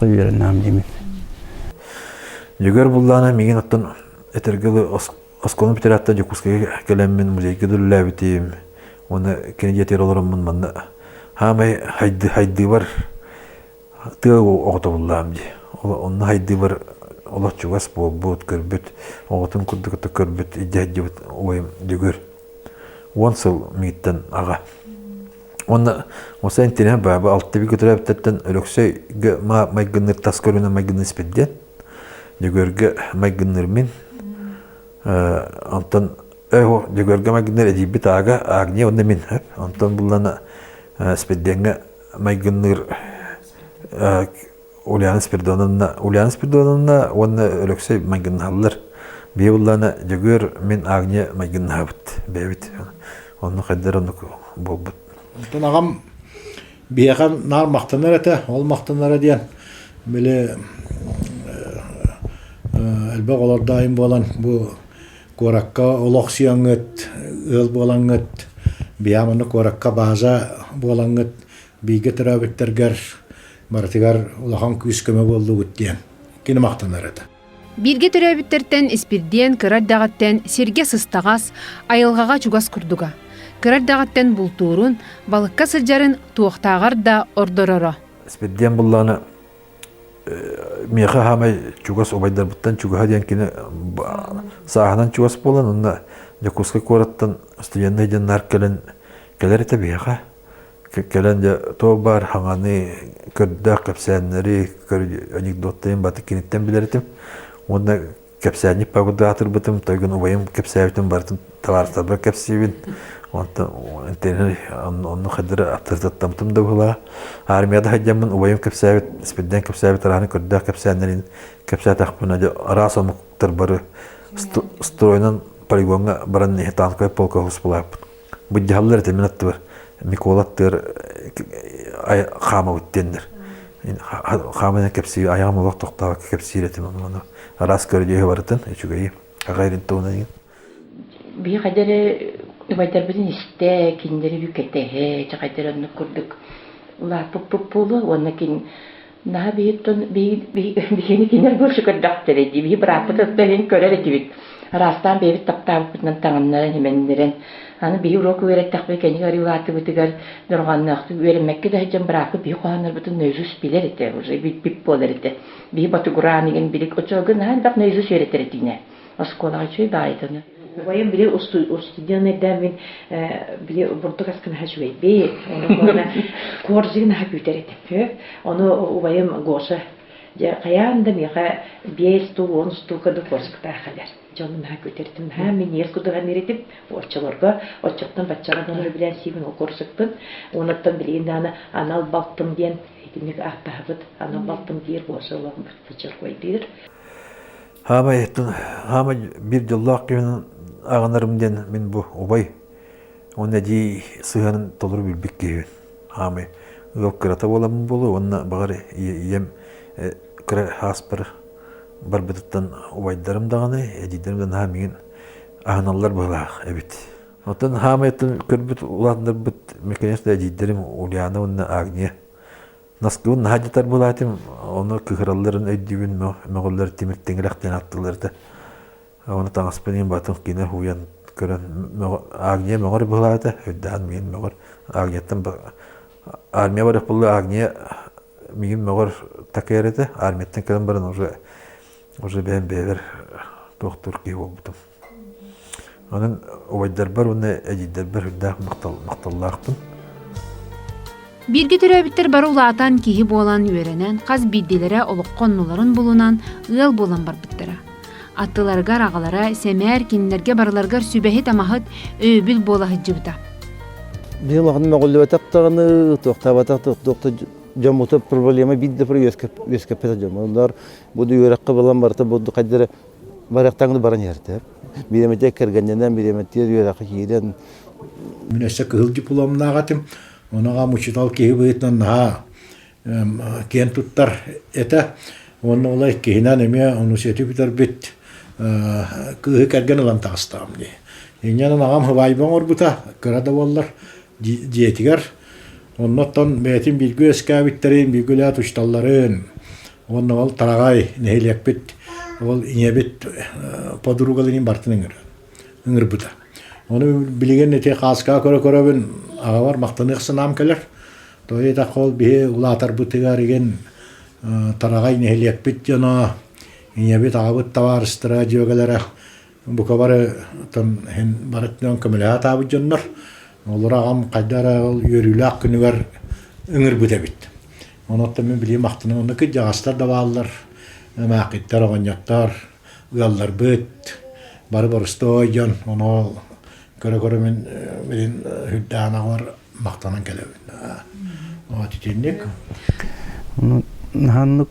үөрэннэҕим диэмин. Дьөгүөр буллаана миигин оттон этэргэ дылы оскуоланы бүтэрээт Дьокуускайга кэлэммин музейга да үлэлээбитим уонна кини дьиэтигэр олороммун манна хаамай хайдыыбар тыа оҕото буллаам дии. Онно хайдыыбар олох чугас буолбут, көрбүт, оҕотун курдук көрбүт, илдьэ сылдьыбыт убайым Дьөгүөр. 10 сыл миигиттэн аҕа. Уонна Муса интириэһэ баба алтыбы көтөрөөбүттэртэн Өлөксөйгө майгынныыр тас көрүнэ майгынныыр испирдиэн. Дьөгүөргө майгынныыр мин. Онтон Дьөгүөргө майгынныыр эдьиийбит Аага, Агния уонна мин. Онтон буллана Спирдиэҥҥэ майгынныыр Ульяна Спиридоновна, Ульяна Спиридоновна уонна Өлөксөй майгыннаһаллар. Биһи буллаана Дьөгүөр, мин Агния майгыннаһабыт, бэйэбит. Онну хайдар оннук буолбут. Онтон аҕам биһиэхэ наар махтанар этэ. Ол махтанара диэн били элбэх олордоойум буолан бу куоракка олохсуйаҥҥыт, ыал буолаҥҥыт, биһиэхэ манна куоракка бааза буолаҥҥыт бииргэ төрөөбүттэргэр барытыгар улахан күүс-көмө буоллугут диэн кини махтанар этэ. Бииргэ төрөөбүттэртэн Испирдиэн кыра эрдэҕиттэн сиргэ сыстаҕас, айылҕаҕа чугас курдуга. Кыра эрдэҕиттэн бултуурун, балыкка сылдьарын туохтааҕар да ордороро. Испирдиэн буллаҕына миэхэ хаамай чугас убайдарбыттан чугаһа диэн кини сааһынан чугас буолан онно Дьокуускай куораттан студеннай дьоннар кэлэн кэлэр этэ биһиэхэ кэлэн дьэ туох баар хаҥаны көрдөөх кэпсээннэри анекдоттарын баты киниттэн билэр этим уонна кэпсээнньик пагудаатырбытым тойгун убайым кэпсээбитин барытын табаарыстарбар кэпсиибин онтон онну хайдары аптарытаттамтым да быһылаа армияда сылдьаммын убайым кэпсээбит спирдэн кэпсээбит арааны көрдөөх кэпсээннэрин кэпсээтэхпинэ дьэ араас омуктар бары стройунан полигоҥҥа баран иһэ танковай полка хоспулааппыт Быдьаһаллар этэ мин аттыбар Микола аттыгар хаамабыт диэннэр. Хааман кэпсиир, айаҕым олох тохтообокко кэпсиир этим ону араас көрүдьүөһү барытын үчүгэйи аҕа эрин туһунан иһин. Биһи хайда эрэ убайдарбытын истэ, кинилэри бүкэтэһэ, хайда эрэ оннук курдук улааппыппыт буолуо уонна кин Наһаа биһиттэн биһигини кинилэр больше көрдөхтөрө дии. Биһи бырааппыт өттө иһин көрөр этибит. Араастаан бэйэбит таптаабыппытынан таҥыннаран, имэннэрэн. Аны биһи уруок үөрэттэхпит кэнники арыылаатыбытыгар дорҕоонноохтук үөрэммэккэ да сылдьан бырааппыт биһи хоһооннорбутун наизусть билэр этэ, уже билбит буолар этэ. Биһи ботугураан игин билик оччолорго наһаа элбэх наизусть үөрэтэр этиинэ. Оскуолаҕа үчүгэй баайытыны. Убайым били устудьуон эрдээн мин били бурдук аскын аһа үчүгэйбит. Ону коржигын аһа күүтэр этим. Ону убайым Гоша дьэ хайаан да миэхэ биэс туу уон устуука да коржиктаах кэлэр. Дьонум наһаа күүтэр этим. Наһаа минньигэс курдук саныыр этим. Оччолорго оччоттон баччаҕа дылы билэн сиибин ол коржикпын. Онуттан билигин даҕаны анал балтым диэн итинник ааттаһабыт. Анал балтым диир Гоша олох бычыркойдуур. Хаамай хаамай биир дьоллоох киһинэн аҕынарым диэн мин бу убай уонна эдьиий сыһыанын толору билбит киһибин. Хаамай ыал кырата буоламмын буолуо уонна баҕар ийэм кыра ааспар Барбытыттан убайдарым даҕаны, эдьиийдэрим да наһаа миигин аһыналлар быһыылаах эбит. Оттон хаамайыттан көрбүт улаатыннарбыт, конечно, эдьиийдэрим Ульяна уонна Агния. Наскыбын наһаа дьатар буолаатым, ону кыһыралларын өйдүүбүн, мөҕөллөр тимир тиҥилэх диэн ааттыыллар этэ. Ону таҥаспын иһин батын киинэ уһуйан көрөн Агния мөҕөр быһылаата, өйдөөн миигин мөҕөр. Агнияттан армия барых буолла Агния миигин мөҕөр такайар этэ. Армияттан кэлэн баран уже уже бэйэм бэйэбэр туохтуур киһи буолбутум. Онон убайдарбар уонна эдьиийдэрбэр үрдээх махталлаахпын. Бииргэ төрөөбүттэр бары улаатан, киһи буолан үөрэнэн, хас биирдиилэрэ олоххо оннуларын булунан, ыал буолан барбыттара. Аттыларыгар аҕалара сэмээр кинилэргэ барыларыгар сүбэһит-амаһыт, өйөбүл буола сылдьыбыта. Биһи улахан мөҕүллүбэтэх даҕаны, туохтаабатах туох дьоммута проблема биир да үөскэппэтэх дьон. Олар бу үөрэххэ булан барыта бу хайдары барыахтаҥны баран иһэртэр. Бириэмэтигэр кэргэннэнэн, бириэмэтигэр үөрэххэ киирэн. Мин өссө кыһыл дипломнаах этим. Ону аҕам учуутал киһи быһыытынан наһаа киэн туттар этэ. Уонна ол иккиһинэн эмиэ университеты бүтэрбит кыыһы кэргэн ылан таҕыстаҕым дии. Инньэнэн аҕам һыбаайба оҥорбута, кыра да буоллар, дьиэтигэр. Оннуттан бэйэтин бииргэ үөскээбиттэрин, бииргэ үлэлээт учууталларын, уонна ол Тараҕай нэһилиэкпит, ол ийэбит подругаларын барытын ыҥырар, ыҥырбыта. Ону билигин ити хааскаҕа көрө-көрөбүн аҕабар махтаныах санаам кэлэр. Тоҕо диэтэххэ ол биһи улаатарбытыгар игин Тараҕай нэһилиэкпит дьоно, ийэбит, аҕабыт табаарыстара, дьүөгэлэрэ бука бары иһин барытынан көмөлөһө сатаабыт дьоннор. Олору аҕам хайда эрэ ол үөрүүлээх күнүгэр ыҥырбыт эбит. Онон мин билигин махтанабын. Онно кырдьаҕастар да бааллар, эмээххиттэр, оҕонньоттор, ыалларбыт, бары боростуой дьон. Ону көрө-көрө мин билин үрдээн аҕалар махтанан кэлэбин. Вот итинник. Ону наһааннык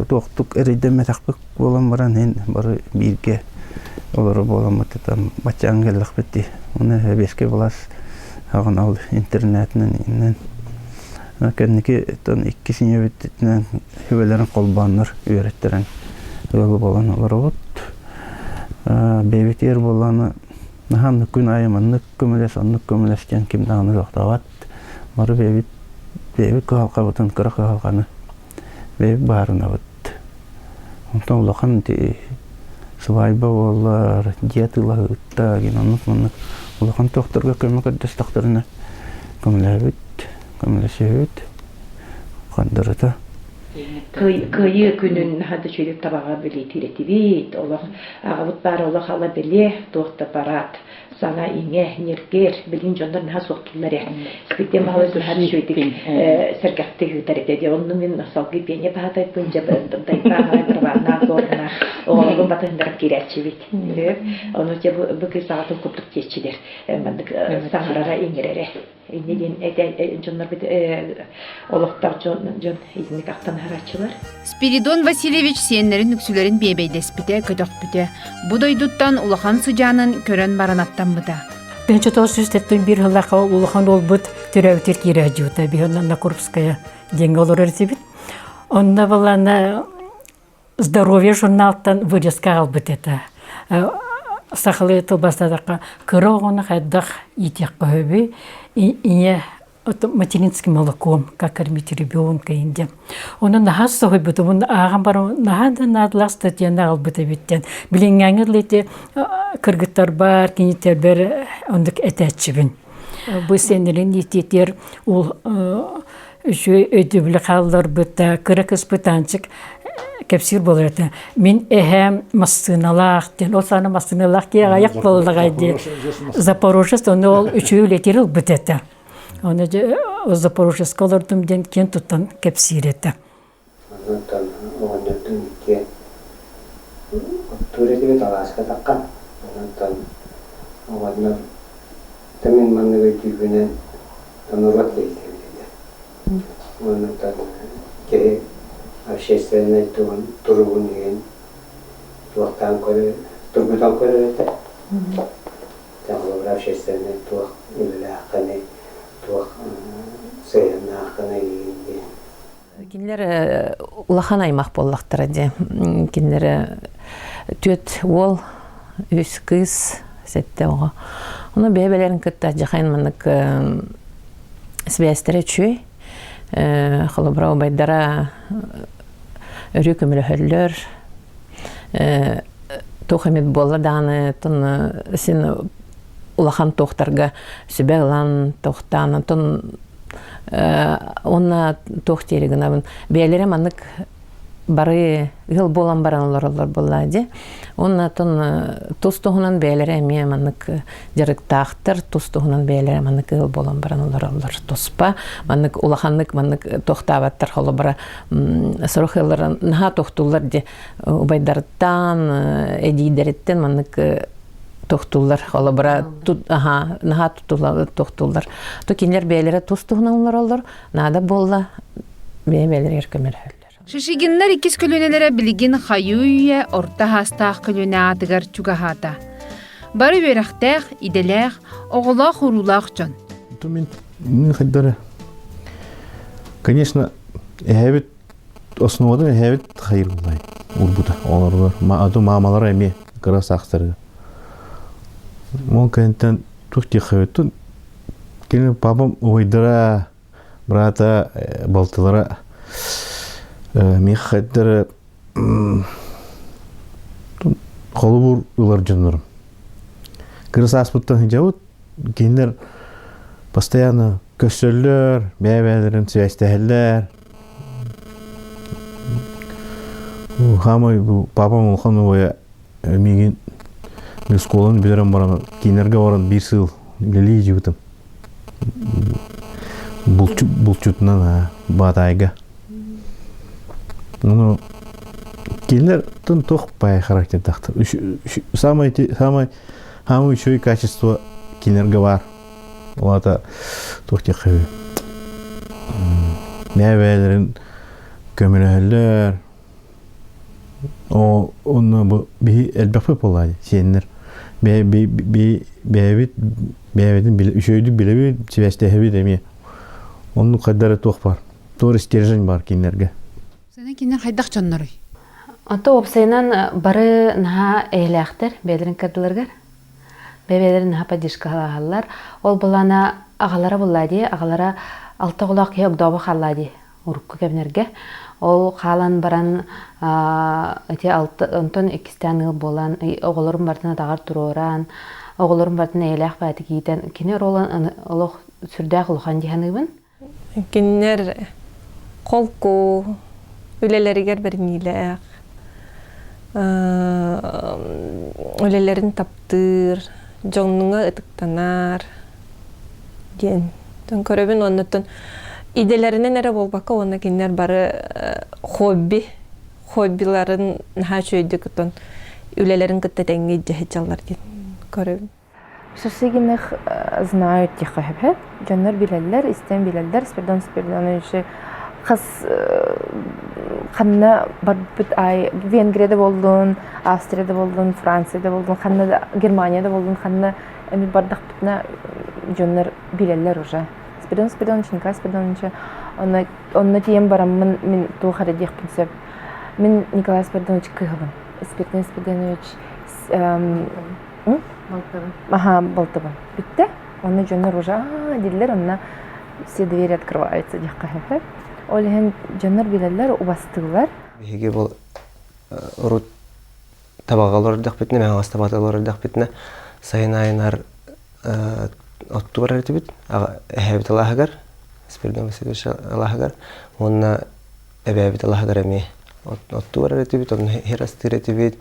туохтук эрэйдэммэтэхпит буолан баран иһин бары бииргэ олорор буоламмыт там баччаан кэллэхпит дии. Уонна сэбиэскэй былаас аҕын ол интернетинэн иннэн кэнники икки синьэбитинэн сүбэлэрин холбооннор үөрэттэрэн ыал буолан олоробут. Бэйэбитигэр буоллаҕына наһаа күн аайы маннык көмөлөс, оннук көмөлөс диэн ким даҕаны суохтаабат. Бары бэйэбит бэйэбит кыһалҕабытын, кыра кыһалҕаны бэйэбит быһаарынабыт. Онтон улахан ити сыбаайба буоллар, дьиэ атыылаһыыта диэн оннук-маннык улахан туохтарга көмө көрдөстөхтөрүнэ көмөлөһөбүт, көмөлөсүһүбүт, хардарыта. Кыайыы күнүн наһаа да үчүгэйдик табаҕа бэлиэтиир этибит. Олох аҕабыт баар олох ала бэлиэ, туох да парад, саҥа-иҥэ, ньиргиэр, билигин дьоннор наһаа суохтууллар ээ. Спиртиэн Баһылай наһаа үчүгэйдик сэргэхтик ыытар этэ. Дьэ онно мин салгыы пиэньэ баһаатайбын, дьэ дайбааҕа, барабаннаах, горнаах оҕолорбун батыһыннаран киирээччибит. Ону дьэ бу кыыс аҕатын курдук диэччилэр маннык саҥарара-иҥэрэрэ. Инньэ диэн этэ дьоннорбут олохтоох дьон дьон итинник ахтан аһарааччылар. Спиридон Васильевич сиэннэрин үксүлэрин биэбэйдэспитэ, көтөхпүтэ. Бу дойдуттан улахан сыдьаанын көрөн баран аттаммыта. 1971 сыллаахха улахан уолбут төрөөбүтүр киирэ сылдьыбыта. Биһи онно Курбская диэҥҥэ олорор этибит. Онно балана Здоровье журналтан вырезка аҕалбыт этэ. Сахалыы тылбастаатахха кыра оҕону хайдах иитиэххэ сөбүй, ийэ материнским молоком, как кормить ребенка диэн. Ону наһаа соһуйбутум, ааҕан баран наһаа да наадалаах статьяны аҕалбыт эбит диэн. Билиҥҥээҥи дылы ити кыргыттарбар, киниттэрбэр оннук этээччибин. Бу сиэннэрин иитиитигэр ол үчүгэй өйдөбүлү хаалларбыта, кыра кыспыт Аанчык кэпсиир буолар этэ. Мин эһээм массыыналаах диэн, ол саҕана массыыналаах киһи аҕыйах буоллаҕай диэн. Запорожец ону ол үчүгэй үлэтигэр ылбыт этэ. Ону дьэ Запорожецка олордум диэн киэн туттан кэпсиир этэ. Онтон оҕонньордуун иккиэн оттуур этибит алааска таххан. Онтон оҕонньор мин маннык өйдүүрбүнэн норуот киһитэ эбит этэ. Онтон киһи общественнай тугун туругун иһин туохтаан көрөр, тургутан көрөр этэ. Холобура общественнай туох үлэлээххиний, туох сыһыаннааххыный диэн. Кинилэр улахан аймах буоллахтара дии. Кинилэр түөрт уол, үс кыыс, сэттэ оҕо. Ону бэйэ-бэйэлэрин кытта дьахайын маннык сибээстэрэ үчүгэй. Холобура, убайдара өрүү көмөлөһөллөр. Туох эмит буолла даҕаны, син улахан туохтарга сүбэ ылан, тохтоон, онтон уонна туох диэри гынабын бэйэлэрэ маннык бары ыал буолан баран олороллор буоллаа дии уонна оттон тус туһунан бэйэлэрэ эмиэ маннык дьарыктаахтар тус туһунан бэйэлэрэ маннык ыал буолан баран олороллор туспа маннык улаханнык маннык тохтаабаттар холобура сорох ыаллар наһаа тохтууллар дии убайдарыттан эдиийдэриттэн маннык тохтууллар холобура аха наһаа тохтууллар то кинилэр бэйэлэрэ тус туһунан олороллор наада буолла бэйэ бэйэлэригэр көмөлөһөллөр Шишигиннар иккис көлүөнэлэрэ билигин хайыы-үйэ орто аһаастаах көлүөнэ аатыгар чугаһаата. Бары үөрэхтээх, идэлээх, оҕолоох-уруулаах дьон. Мин мин хайдары конечно эһэбит основатын эһэбит хайыр булай урбута олоругар аты маамалара эмиэ кыра саахтарыгар ол кэнниттэн туох диэххэ кини папам убайдара брата балтылара миэхэ хайдары холобур ылар дьоннорум кыра сааспыттан сылдьабыт кинилэр постоянно көрсөллөр, бэйэ-бэйэлэрин сибээстэһэллэр. Хаамай бу папам улахан убайа миигин оскуоланы бүтэрэн баран кинилэргэ баран биир сыл үлэлии сылдьыбытым. Булчутунан Баатаайга. Ну, кинилэр тын туох баай характердаахтар. Самое самое самое үчүгэй качество кинилэргэ баар. Ол аата туох диэххэ үһү бэйэ-бэйэлэрин көмөлөһөллөр. О онно бу биһи элбэхпит буоллаа дии сиэннэр. Бэйэбит бэйэбитин үчүгэйдик билэбит, сибээстэһэбит эмиэ. Оннук хайда эрэ туох баар. Туох стержень баар кинилэргэ. Сана кинилэр хайдах дьонноруй? Ото уопсайынан бары наһаа эйэлээхтэр бэйэлэрин кырдыларыгар. Бэйэлэрин наһаа поддержкалаһаллар. Ол былаана аҕалара буллаа дии, аҕалара алта оҕолоох киһи огдообо хааллаа дии урукку кэмнэргэ. Ол хаалан баран ити алта онтон иккистээн ыал буолан оҕолорун барытын атаҕар туруоран, оҕолорун барытын эйэлээх баайытык иитэн, кини оруолун олох сүрдээх улахан дии саныыбын. Кинилэр холку үлэлэригэр бэриниилээх, үлэлэрин таптыыр, дьоҥҥо ытыктанар диэн көрөбүн уонна идэлэринэн эрэ буолбакка уонна кинилэр бары хобби хоббиларын наһаа үчүгэйдик үлэлэрин кытта тэҥҥэ илдьэ сылдьаллар диэн көрөбүн. Шишигиных знают тихо Дьоннор билэллэр, истэн билэллэр. Спиридон Спиридоновичы хас ханна барбыт аайы Венгрияда буоллун, Австрияда буоллун, Францияда буоллун, ханна да Германияда буоллун, ханна эмит бардахпытына дьоннор билэллэр уже. Спиридон Спиридонович, Николай Спиридоновичы онно онно тиийэн бараммын мин туох эрэ диэхпин сөп. Мин Николай Спиридонович кыыһабын. Спиридон Спиридонович Балтыбын. Аха, балтыбын. Бүттэ. Онно дьоннор уже аа дииллэр, онно все двери открываются диэххэ сөп. Ол иһин дьоннор билэллэр, убастыыллар. Биһиги бұл урут табаҕа олордохпутуна, мэҥэҕэс табаҕа олордохпутуна, сайын айынар оттуу барар этибит. Эһээбит алааһыгар, Спиридон Васильевич алааһыгар уонна эбээбит алааһыгар эмиэ оттуу барар этибит, онно иһэр астыыр этибит.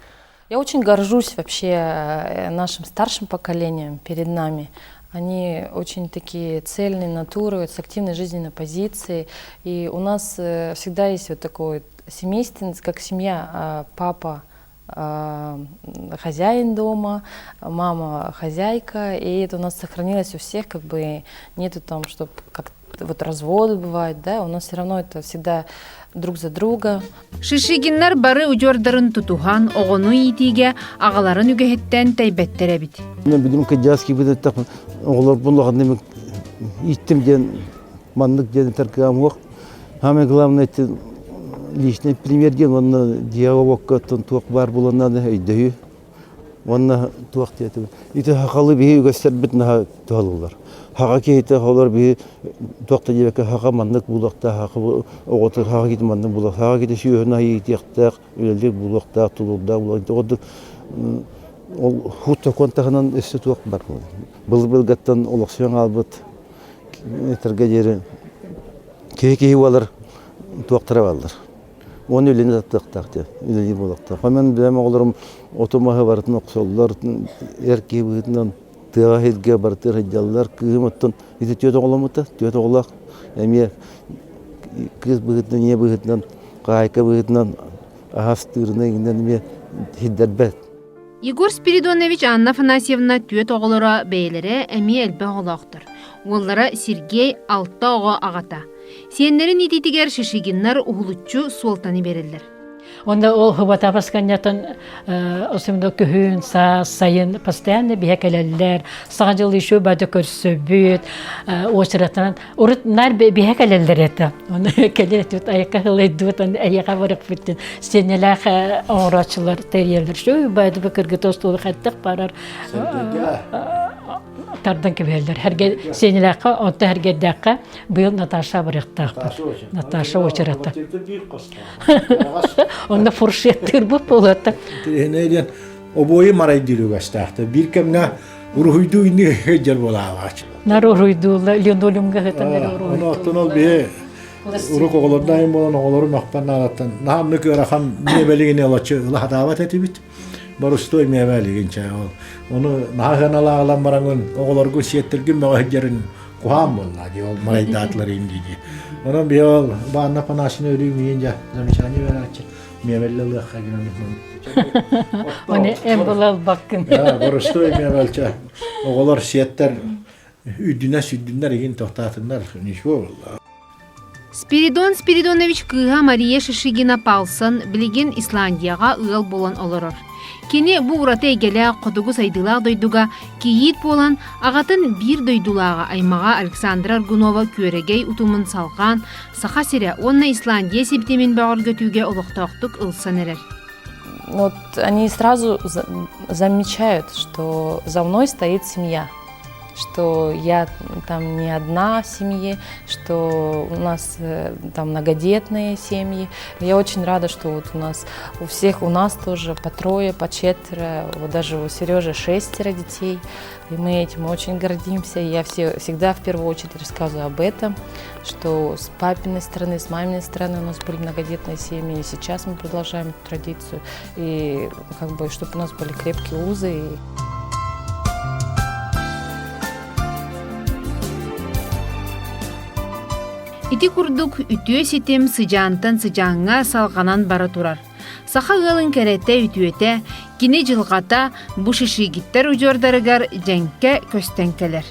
Я очень горжусь вообще э, нашим старшим поколением перед нами. Они очень такие цельные натуры, с активной жизненной позицией. И у нас э, всегда есть вот такой семейственность, как семья, а, папа а, хозяин дома, мама хозяйка, и это у нас сохранилось у всех, как бы нету там, чтобы как вот разводы бывают, да, у нас все равно это всегда друг за друга. Шишигиннар бары удьуордарын тутуһан, оҕону иитиигэ аҕаларын үгэһиттэн тэйбэттэр эбит. Мен билим кыдьаас киирбит оҕолорбун улаханнык ииттим диэн маннык диэн этэр кыам суох. Самое главное это личный пример диэн уонна дьиэҕэ-уокка туох баар буолан өйдөһүү уонна туох диэтим ити сахалыы биһи үгэстэрбит наһаа туһалыыллар. Хаҕа киһитэ олор биһи туох да диэбэккэ хаҕа маннык буолуохтаах, хаҕа оҕото хаҕа киһитэ маннык буолуох, хаҕа киһитэ сүөһүнү иитиэхтээх, үлэлиир буолуохтаах, тулуурдаах буолуохтаах. Ол хуут сокуон таһынан өссө туох бар былыр-былыргаттан олохсуйан хаалбыт этэргэ диэри киһи-киһи буолар туохтара бааллар. Уонна үлэни таптыахтаах диэн, үлэлиир буолуохтаах. Мен бэйэм оҕолорум оту-маһы барытын охсоллор, эр киһи быһыытынан тыаҕа сиргэ барытыгар сылдьаллар. Кыыһым оттон ити түөрт оҕоломмута, түөрт оҕолоох эмиэ кыыс быһыытынан, ийэ быһыытынан, хаһаайка быһыытынан аһастыырына иҥнэн эмиэ сирдэрбэт. Егор Спиридонович Анна Афанасьевна түөрт оҕолоро бэйэлэрэ эмиэ элбэх оҕолоохтор. Уоллара Сергей алта оҕо аҕата. Сиэннэрин иитиитигэр Шишигиннар уһулуччу суолтаны биэрэллэр. Онно ол Хубатабас канньатын особенно күһүн, саас, сайын постоянно биһэ кэлэллэр. Саҥа дьыл еще бады көрсөбүт, очередтан урут нар биһэ кэлэллэр это. Оны кэлэр тут айакка хылайдыбыт, оны эйэҕэ барыппыттын. Сенелээх оҥорооччулар тэрийэллэр. Шөй байды бу кыргыт остуолу хаттах барар. Тардан кэбиһэллэр. Хэрге сенелээххэ, онто хэргэрдээххэ быйыл Наташа барыахтаахпыт. Наташа очерата. Онно фуршеттыырбыт буолуота. Диэн обуойу марайдыыр үгэстээхтэр. Биир кэмҥэ уруһуйдуу инни дьэр буолаабаачы. Нар уруһуйдуулла, линолеумга хытан эрэ уруһуйдуулла. Ону оттон ол биһи урук оҕолордоон буолан оҕолору мөхпөн наадаттан наһамнык ыарахан миэбэлигини олоччу ыла сатаабат этибит. Борустуой миэбэлигин чэ ол. Ону наһаа сыаналааҕылан бараҥын оҕолоргун сиэттэргин мөҕө сылдьарын куһаан буолла дии ол марайдаатылар им дии дии. Онон биһи ол Баанна Афанасьевна өрүү миин дьэ замечание берааччы миэбэллэ ылыахха гынан Оны эн була албаккын. Боростуой миэбэлчэ оҕолор сиэттэр үрдүнэ сүрдүннэр игин тохтаатыннар ничего буолла. Спиридон Спиридонович кыыһа Мария Шишигина Палсон билигин Исландияҕа ыал буолан олорор. Кини бу ураты эйгэлээх хотугу сайдыылаах дойдуга кийиит буолан, аҕатын биир дойдулааҕа аймаҕа Александра Аргунова күөрэгэй утумун салҕаан, Саха сирэ уонна Исландия сибитимин бөҕөргөтүүгэ олохтоохтук ылсан эрэр. Вот они сразу замечают, что за мной стоит семья что я там не одна в семье, что у нас э, там многодетные семьи. Я очень рада, что вот у нас у всех у нас тоже по трое, по четверо, вот даже у Сережи шестеро детей. И мы этим очень гордимся. Я все, всегда в первую очередь рассказываю об этом, что с папиной стороны, с маминой стороны у нас были многодетные семьи, и сейчас мы продолжаем эту традицию. И как бы, чтобы у нас были крепкие узы. Ити курдук үтүө ситим сыдьаантан сыдьааҥҥа салҕанан бара турар. Саха ыалын кэрэтэ үтүөтэ, кини дьылҕата бу шишигиттэр удьуордарыгар дьэҥкэ көстөн кэлэр.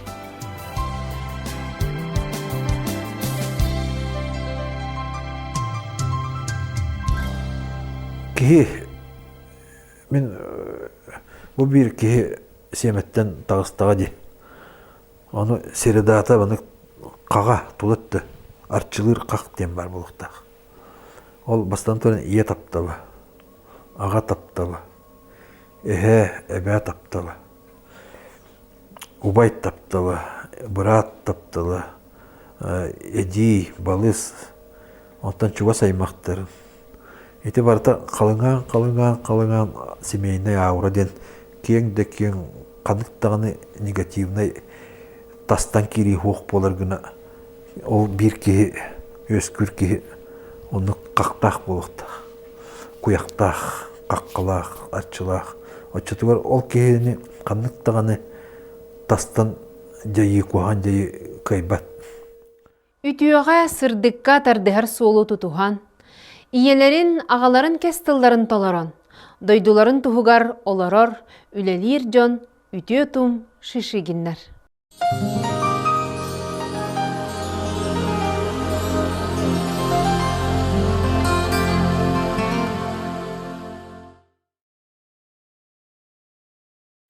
Киһи мин бу биир киһи сиэмэттэн таҕыстаҕа дии. Ону средаата маны хаҕа тула өттө арчылыыр хах диэн баар буолуохтаах. Ол бастатан туран ийэ таптала, аҕа таптала, эһээ, эбээ таптала, убай таптала, быраат таптала, эдьиий, балыс, онтон чугас аймахтарын. Ити барыта халыҥаан, халыҥаан, халыҥаан семейнай аура диэн киэҥ да киэҥ ханнык даҕаны негативнай тастан киирии суох буолар гына ол биир киһи үөскүүр киһи оннук хахтаах буолуохтаах куйахтаах хаххалаах арчылаах оччотугар ол киһини ханнык даҕаны тастан дьайыы куһаҕан дьайыы кыайбат Үтүөҕэ, сырдыкка тардыһар суолу тутуһан, ийэлэрин, аҕаларын кэс тылларын толорон, дойдуларын туһугар олорор, үлэлиир дьон үтүө тум Шишигиннэр.